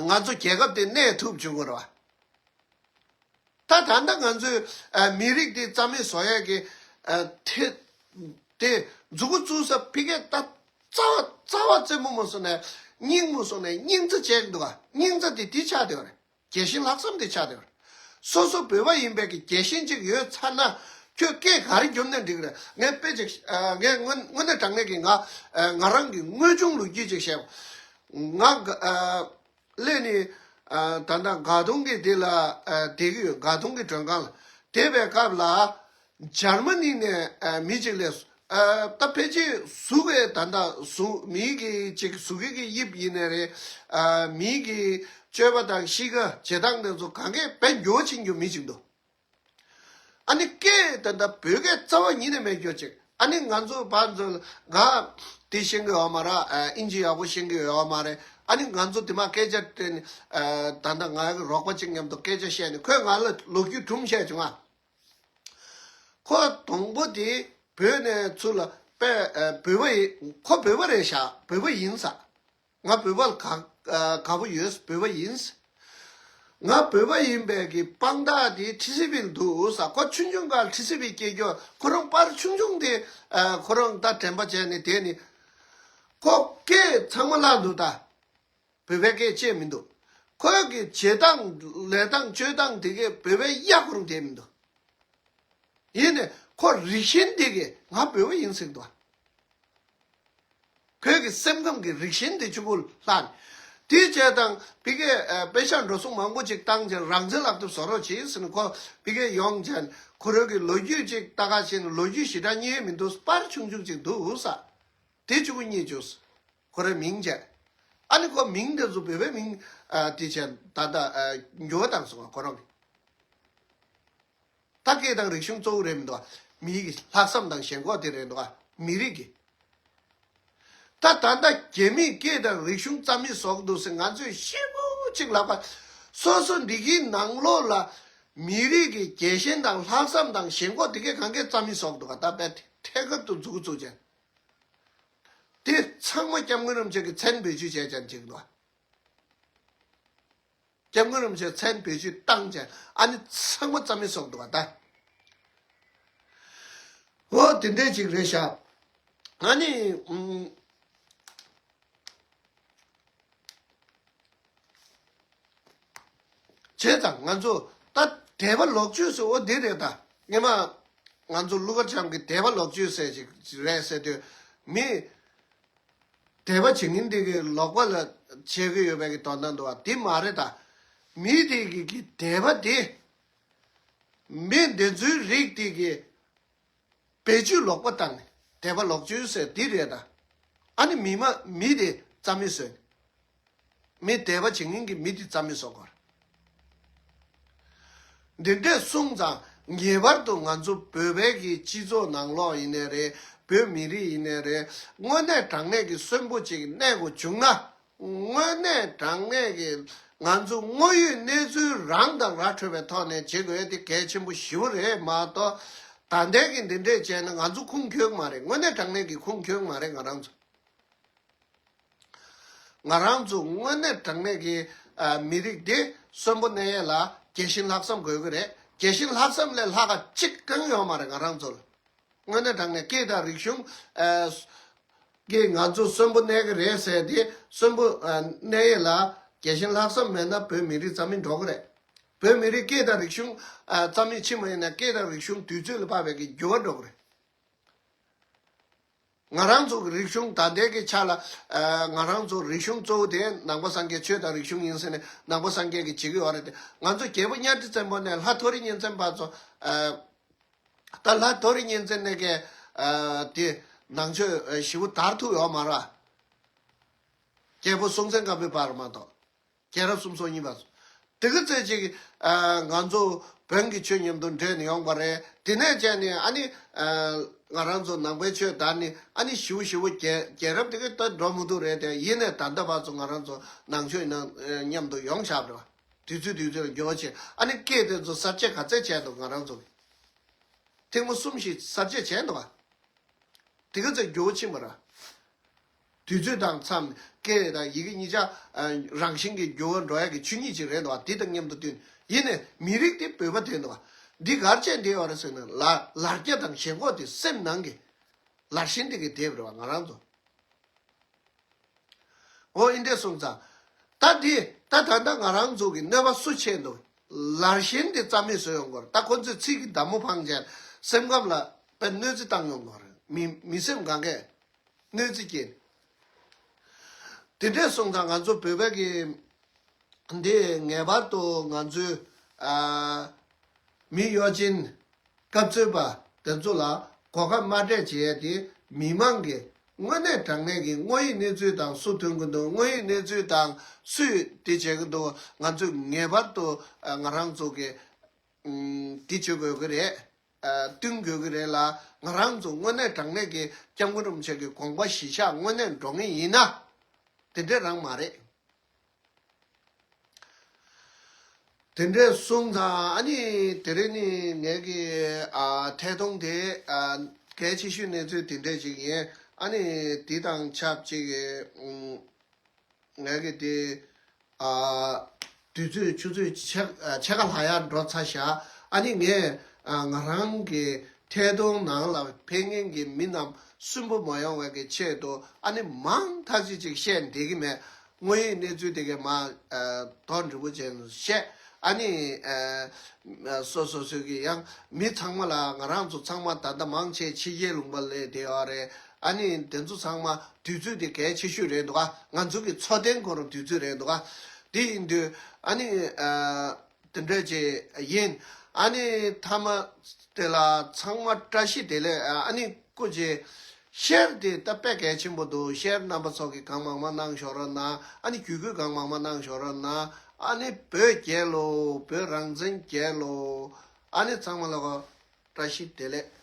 ང་ཚོ་རྒྱལ་ཁབ་དེ་གནས་ཐུབ་བྱུང་བ་རེད་བ། ད་ད་ལྟ་ང་ཚོའི་ཨ་མི་རིགས་དེ་རྩ་མེད་བཟོ་ཡས་ཀྱི་ཨ་ཐེ་དེ་མཛུ་གུ་བཙུགས་ས་ཕ་གིར་ད་རྩ་བ་རྩ་བ་རྩེ་མོ་མོ་སོང་ནས་སྙིང་མོ་སོང་ནས་སྙིང་རྩ་བྱས་འདུག་ག་སྙིང་རྩ་དེ་དེ་ཆགས་བསྡད་པ་རེད། རྒྱལ་ཞེན་ལྷག་བསམ་དེ་ཆགས་བསྡད་པ་རེད། སོ་སོ་བོད་པ་ཡིན་པའི་གི་རྒྱལ་ཞེན་ཅིག་ཡོད་ཚར་ན་ཁྱོད་སྐད་ག་རེ་རྒྱོབ་ནས་འགྲིག་གི་རེད། ངས་དཔེ་ཅིག་ཨ་ངས་དངོས་དངོས་གནས་དྲང་གནས་ཀྱི་ང་ཨ་ང་རང་གི་དངོས་བྱུང་ལོ་རྒྱུས་ཅིག་བཤད། ང་ག་ཨ་སླེབས་ནས་ཨ་ད་ལྟ་དགའ་གདོང་གི་དེ་ལ་ཨ་བསྡད་ཀྱི་ཡོད། དགའ་གདོང་གི་མགྲོན་ཁང་ལ་བསྡད་པའི་སྐབས་ལ་འཇར་མ་ནི་ནས་ཨ་མི་ཅིག་སླེབས་སོང་། ཨ་ད་ཕལ་ཆེར་གཟུགས་པའི་ད་ལྟ་གཟུགས་མིའི་གི་ཅིག་གཟུགས་ཀྱི་གི་དབྱིབས་ཡིན་ནའི་རེད། ཨ་མིའི་གི་སྤྱོད་པ་དང་གཤིས་ཀ་བྱེད་སྟངས་དེ་ཚོ་གང་གས་དཔེ་འགྱུར་བ་ཕྱིན་རྒྱུ་མི་ཅིག་འདུག་ཨ་ནི་སྐད་ད་ལྟ་བོད་སྐད་རྩ་བ་ཉིད་ནས་མེད་རྒྱུ་ཅིག་ཨ་ནི་ང་ཚོ་ཕར་ཚུར་ང་དེ་ཤེས་ཀྱི་ཡོད་མ་རེད། ཨ་ཨིན་ཇི་ཡག་པོ་ཤེས་ཀྱི་ཡོད་མ་རེད། ཨ་ནི་ང་ཚོ་དེ་མ་སྐད་ཆ་དྲིས་ནས་ཨ་ད་ལྟ་ང་གི་རོགས་པ་ཅིག་མཉམ་དུ་སྐད་ཆ་བཤད་ནས་ཁོས་ང་ལ་ལོ་རྒྱུས་དུམ་བཤད་བྱུང་ང་། ཁོ་དང་པོ་དེ་བོད་ནས་ཚུར་ལ་པས་ཨ་བོད་པ་ཡིན། ཁོ་བོད་པ་རེད་ཤག་བོད་པ་ཡིན་ས། ང་བོད་པ་ལ་དགའ་ཨ་དགའ་པོ་ཡོད། བོད་པ་ཡིན། ང་བོད་པ་ཡིན་པའི་གི་དཔང་རྟགས་དེ་ཊི་སི་ཝི་ལ་འདུག་ས། ཁོ་ཆུང་ཆུང་སྒང་ཊི་སི་ཝི་སྐྱེས་རྒྱུ། ཁོ་རང་པར་ཆུང་ཆུང་དེ་ཨ་ཁོ་རང་ད་དྲན་པ་བྱས་ནས་བསྡད་ནི། ཁོ་སྐད་ཚང་མ་བརླག་འདུག་ད། བོད་པའི་སྐད་བཅད་མི་འདུག་ཁོའི་གི་བྱེད་སྟངས་ལས་སྟངས་སྤྱོད་སྟངས་དེ་གས་བོད་པའི་གཡག་ཁོ་རང་བསྡད་མི་འདུག་ཡིན་ནས་ཁོ་རིགས་ཞེན་དེ་གས་ང་བོད་པ་ཡིན་ཟེར་འདུག་ཁོའི་གི་སེམས་ཁམས་ཀྱི་རིགས་ཞེན་དེ་ཆུ་བུར་ལྷག་ནས། དེའི་བྱས་དང་ཕ་གིའི་ཨ་པེ་ཤག་འགྲོ་སོང་མང་པོ་ཅིག་བཏང་བྱས་རང་བཙན་ལག་དེབ་བཟོ་རོགས་བྱེད་ཟེར་ནས་ཁོ་ཕ་གིར་ཡོང་བྱས་ཁོ་རང་གི་ལོ་རྒྱུས་ཅིག་ལྟ་ག་བྱས་ནས་ལོ་རྒྱུས་ཞེ་དྲག་རྙེད་མི་འདུག་པར་ཆུང་ཆུང་ཅིག་འདུག་ས། དེ་ཆུ་བུར་རྙེད་བྱུང་། ཁོ་རའི་མིང་བྱས། ཨ་ནི་ཁོ་མིང་དེ་ཚོ་བོད་པའི་མིང་ཨ་དེ་བྱས་ད་ལྟ་ཨ་འགྱུར་བ་བཏང་སོང་ཁོ་རང་གིས། ད་སྐད་དང་རིག་གཞུང་གཙོ་བོ་རེད་མི་འདུག་ཨ། མི་ཡི་ལྷག་བསམ་དང་ཞེན་ཁོག་དེ་རེད་འདུག་ཨ། མི་རིགས་ཀྱི། ད་ད་ལྟ་རྒྱ་མིས་སྐད་དང་རིག་གཞུང་རྩ་མེད་བཟོ་གི་འདུག་ཟེར་ང་ཚོས་ཞེ་པོ་ཅིག་ལབ་པ། སོ་སོ་འདི་གའི་ནང་ལོགས་ལ་མི་རིགས་ཀྱི་རྒྱལ་ཞེན་དང་ལྷག་བསམ་དང་ཞེན་ཁོག་དེ་གས་གང་གས་རྩ་མེད་བཟོ་གི་འདུག་ག་ད་དཔེ་ཐད་ཀར་དུ་མཛུབ་གུ་བཙུགས་བྱས། དེ་ཚང་མ་སྐྱབས་མགོན་རིན་པོ་ཆེ་གི་མཚན་བེད་སྤྱོད་བྱས་ཀྱང་འགྲིག་འདུག་སྐྱབས་མགོན་རིན་པོ་ཆེ་མཚན་བེད་སྤྱོད་བཏང་ཀྱང་ཨ་ནི་ཚང་མ་རྩ་མེད་བཟོ་འདུག་ག་ད། འོ་དེ་འདྲས་ཅིག་རེད་ཤག་ཨ་ནི་ཨུམ། བྱས་ཙང་ང་ཚོ་ད་དད་པ་ལོག་སྤྱོད་ཟེར་འོ་འདི་རེད་ད། སྔན་མ་ང་ཚོ་ཀླུ་མཁར་བྱམས་ཀྱིས་དད་པ་ལོག་སྤྱོད་ཟེར་ཅིག་རེད་ཟེར་དུས་མི་དད་པ་བྱེད་མཁན་དེ་གི་ལོག་པ་ལ་བྱེད་ཀྱི་ཡོད་པའི་གི་དོན་དག་འདུག་བ། འདི་མ་རེད་ད། མི་དེ་གི་གི་དད་པ་དེ་མི་འདི་ཚོའི་རིགས་དེ་གི་བེད་སྤྱོད་ལོག་པ་བཏང་ནས་དད་པ་ལོག་སྤྱོད་ཟེར་འདི་རེད་ད། ཨ་ནི་མི་མ་མི་དེ་རྩ་མེད་བཟོས་ནས། མི་དད་པ་བྱེད་མཁན་གྱི་མི་དེ་རྩ་མེད་བཟོ་དགོས། འདི་འདྲས་གསུངས་ཙང་ངེས་པར་དུ་ང་ཚོ་བོད་པའི་གི་སྤྱི་ཚོགས་ནང་ལོགས་ཡིན་ནའི་རེད། བོད་མི་རིགས་ཡིན་ནའི་རེད། དངོས་གནས་དྲང་གནས་ཀྱི་གསོན་པོ་ཅིག་གནས་དགོས་བྱུང་ན། དངོས་གནས་དྲང་གནས་ཀྱི་ང་ཚོ་དངོས་ཡོད་གནས་ཚུལ་རང་དང་ར་འཕྲོད་པའི་ཐོག་ནས་བྱེད་དགོས་དེ་གལ་ཆེན་པོ་ཞེ་པོ་རེད་མ་གཏོགས། ད་ལྟའི་གི་འདི་འདྲས་བྱས་ན་ང་ཚོ་ཁུངས་འཁྱོལ་གི་མ་རེད། དངོས་གནས་དྲང་གནས་ཀྱི་ཁུངས་འཁྱོལ་གི་མ་རེད་ང་རང་ཚོ། ང་རང་ཚོ་དངོས་གནས་དྲང་གནས་ཀྱི་ཨ་མི་རིགས་འདི་གསོན་པོ་གནས་ཡས་ལ་རྒྱལ་ཞེན་ལྷག་བསམ་དགོས་ཀྱི་རེད། རྒྱལ་ཞེན་ལྷག་བསམ་ལས་ལྷག་ག་གཅིག་ཀྱང་ཡོད་མ་རེད་ང་རང་ཚོ་ལ། དངོས་གནས་དྲང་གནས་སྐད་དང་རིག་གཞུང་ཨ་གིས་ང་ཚོ་གསོན་པོ་གནས་ཀྱི་རེད་ཟེར་ཏེ་གསོན་པོ་ཨ་གནས་ཡས་ལ་རྒྱལ་ཞེན་ལྷག་བསམ་མེད་ན་བོད་མི་རིགས་རྩ་མེད་འགྲོ་གི་རེད། བོད་མི་རིགས་སྐད་དང་རིག་གཞུང་ཨ་རྩ་མེད་ཕྱིན་པ་ཡིན་ན་སྐད་དང་རིག་གཞུང་དུས་ཚོད་ལ་བབས་པའི་གི་འགྱུར་བ་འགྲོ་གི་རེད། ང་རང་ཚོ་གི་རིག་གཞུང་ད་ལྟའི་གི་ཆ་ལ་ཨ་ང་རང་ཚོ་རིག་གཞུང་གཙོ་བོ་དེ་ནང་པ་སངས་རྒྱས་ཆོས་དང་རིག་གཞུང་ཡིན་ཟེར་ནས་ནང་པ་སངས་རྒྱས་ཀྱིས་བྱེད་ཀྱི་ཡོད་རེད་དེ། ང་ཚོ་རྒྱལ་པོ་གཉའ་ཁྲི་བཙན་པོ་ནས་ལྷ་མཐོ་རིས་གཉན་བཙན་བར་ཚོ་ཨ་ད་ལྷ་མཐོ་རིས་གཉན་བཙན་ནས་གི་ཨ་དེ་ནང་ཆོས་ཨ་ཞེ་པོ་དར་ཐུབ་ཡོད་མ་རེད། རྒྱལ་པོ་སྲོང་བཙན་སྒམ་པོའི་བར་མ་གཏོགས། རྒྱལ་རབས་སུམ་ཅུ་སོ་གཉིས་པ་སོ། དེ་ག་ཚོད་ཅིག་ཨ་ང་ཚོ་བོན་གྱི་ཆོས་མཉམ་དུ་འདྲེས་ནས་ཡོང་པ་རེད། དེ་ནས་བྱས་ནས་ཨ་ནི་ཨ་ང་རང་ཚོ་ནང་པའི་ཆོས་དར་ནས་ཨ་ནི་ཞེ་པོ་ཞེ་པོ་རྒྱལ་རྒྱལ་རབས་དེ་ག་ད་འགྲོ་མི་ཐུབ་རེད་དེ། ཡིན་ནའི་ད་ལྟ་བར་ཚོ་ང་རང་ཚོ་ནང་ཆོས་ནང་མཉམ་དུ་ཡོང་བཞག་པ་རེད་བ། དུས་ཚོད་དུས་ཚོད་ལ་འགྱུར་བ་ཕྱིན། ཨ་ནི་སྐད་དེ་ཚོ་གསར་བརྗེ་ག་ཚད་བྱས་འདུག་ང་རང་ཚོ་གི་ཐེངས་མ་གསུམ་བཞི་གསར་བརྗེ་བྱས་འདུག་བ། དེ་ག་ཚོད་འགྱུར་བ་ཕྱིན་པ་རེད། དུས་ཚོད་དང་མཚམས་སྐད་དང་ཡི་གེ་གཉིས་ཆ་ཨ་རང་བཞིན་གྱིས་འགྱུར་བ་འགྲོ་ཡག་གི་ཆོས་ཉིད་ཅིག་རེད་འདུག་བ། དེ་དང་མཉམ་དུ་བསྟུན། ཡིན་ནའི་མི་རིགས་དེ་བོད་པ་དེ་འདུག་བ། འདི་ག་རེ་བྱས་འདི་ཡོད་རེད་ཟེར་ན་ལ་ལར་རྒྱ་དང་ཞེན་ཁོག་དེ་སེམས་ནང་གི་ལར་ཞེན་དེ་གི་དེབ་རེད་བ་ང་རང་ཚོ། འོ་ཨིན་འདྲས་སོང་ཙང་། ད་འདི་ད་ད་ལྟ་ང་རང་ཚོ་གི་གནོད་པ་སུ་བྱས་འདུག་ལར་ཞེན་དེ་རྩ་མེད་བཟོས་ཡོང་གི་རེད། ད་ཁོ་ཚོས་ཚིག་གི་མདའ་མོ་འཕངས་བྱས་སེམས་ཁམས་ལ་དཔེ་གནོད་འཚེ་བཏང་ཡོང་གི་རེད། མི་མི་སེམས་གང་གས་གནོད་འཚེ་སྐྱེལ། དེ་འདྲས་སོང་ཙང་ང་ཚོ་བོད་པའི་གི་འདི་ངེས་པར་དུ་ང་ཚོའི་ཨ་མི་གཡོ་ཅན་སྐབས་འཚོལ་བ་དེ་ཚོ་ལ་གོ་སྐབས་དམའ་འབྲས་བྱེད་ཡས་དེ་མི་མང་གི་དངོས་གནས་དྲང་གནས་ཀྱི་དངོས་ཡོད་གནས་ཚུལ་དང་སུ་ཐོན་གྱི་འདུག་དངོས་ཡོད་གནས་ཚུལ་དང་སུས་དེ་བྱེད་ཀྱི་འདུག་ང་ཚོས་ངེས་པར་དུ་ཨ་ང་རང་ཚོ་གི་ཨམ་དེ་བྱེད་དགོས་ཀྱི་རེད། ཨ་བསྟུན་དགོས་ཀྱི་རེད་ལ། ང་རང་ཚོ་དངོས་གནས་དྲང་གནས་ཀྱི་སྐྱབས་མགོན་རིན་པོ་ཆེ་གི་དགོངས་པ་གཞིར་བཞག་དངོས་གནས་འགྲོ་ངེས་ཡིན་ན། དེ་འདྲས་རང་མ་རེད། དེ་འདྲས་གསུངས་དང་། ཨ་ནི་དེ་རིང་ནི་ངེད་ཀྱི་ཨ་ཐད་གཏོང་དེ་ཨ་གལ་ཆེ་ཤོས་གནས་ཚུལ་དེ་འདྲས་ཅིག་ཡིན། ཨ་ནི་དེ་དང་ཆབས་ཅིག་ཨུམ་ངེད་ཀྱི་དེ་ཨ་དུས་ཚོད་ཆུ་ཚོད་ཕྱེད་ཨ་ཕྱེད་ཀ་ལྷག་ཡར་འགྲོ་ཚར་བཞག་ཨ་ནི་ངས་ཨ་ང་རང་གི་ཐད་གཏོང་ནང་ལ་ཕེབས་མཁན་གྱི་མི་རྣམས་སུན་པོ་མ་ཡོང་བའི་གི་ཆེད་དུ་ཨ་ནི་མང་ཐག་ཆོད་ཅིག་བཤད་བསྡད་ཀྱི་མེད། དངོས་ཡོད་གནས་ཚུལ་དེ་གའི་མ་ཨ་དོན་འགྲུབ་པོ་བྱས་ནས་བཤད། ཨ་ནི་ཨ་སོ་སོ་སོ་གི་ཡང་མི་ཚང་མ་ལ་ང་རང་ཚོ་ཚང་མ་ད་ལྟ་མང་ཆེ་ཕྱི་རྒྱལ་ལུང་པ་ལ་བསྡད་ཡོད་རེད། ཨ་ནི་དེ་ཚོ་ཚང་མ་དུས་ཚོད་དེ་གལ་ཆེ་ཤོས་རེད་འདུག་ག་ང་ཚོ་གི་འཚོ་རྟེན་ཁོ་རང་དུས་ཚོད་རེད་འདུག་ག་དེ་ཡིན་དུས་ཨ་ནི་ཨ་དེ་འདྲ་ཅིག་ཡིན། ཨ་ནི་མཐའ་མ་དེ་ལ་ཚང་མ་བཀྲ་ཤིས་བདེ་ལེགས། ཨ་ནི་སྐུ་མཁྱེན། ཤེར་དེ་ད་དཔེ་གལ་ཆེན་པོ་འདུག་ཤེར་རྣམ་པ་ཚོ་གིས་གང་མང་མང་གནང་ཤོག་རོགས་གནང་། ཨ་ནི་བརྒྱུད་སྐུལ་གང་མང་མང་གནང་ཤོག་རོགས་གནང་། ཨ་ནི་བོད་རྒྱལ་ལོ། བོད་རང་བཙན་རྒྱལ་ལོ། ཨ་ནི་ཚང་མ་ལ་གོ་བཀྲ་ཤིས་བདེ་ལེགས།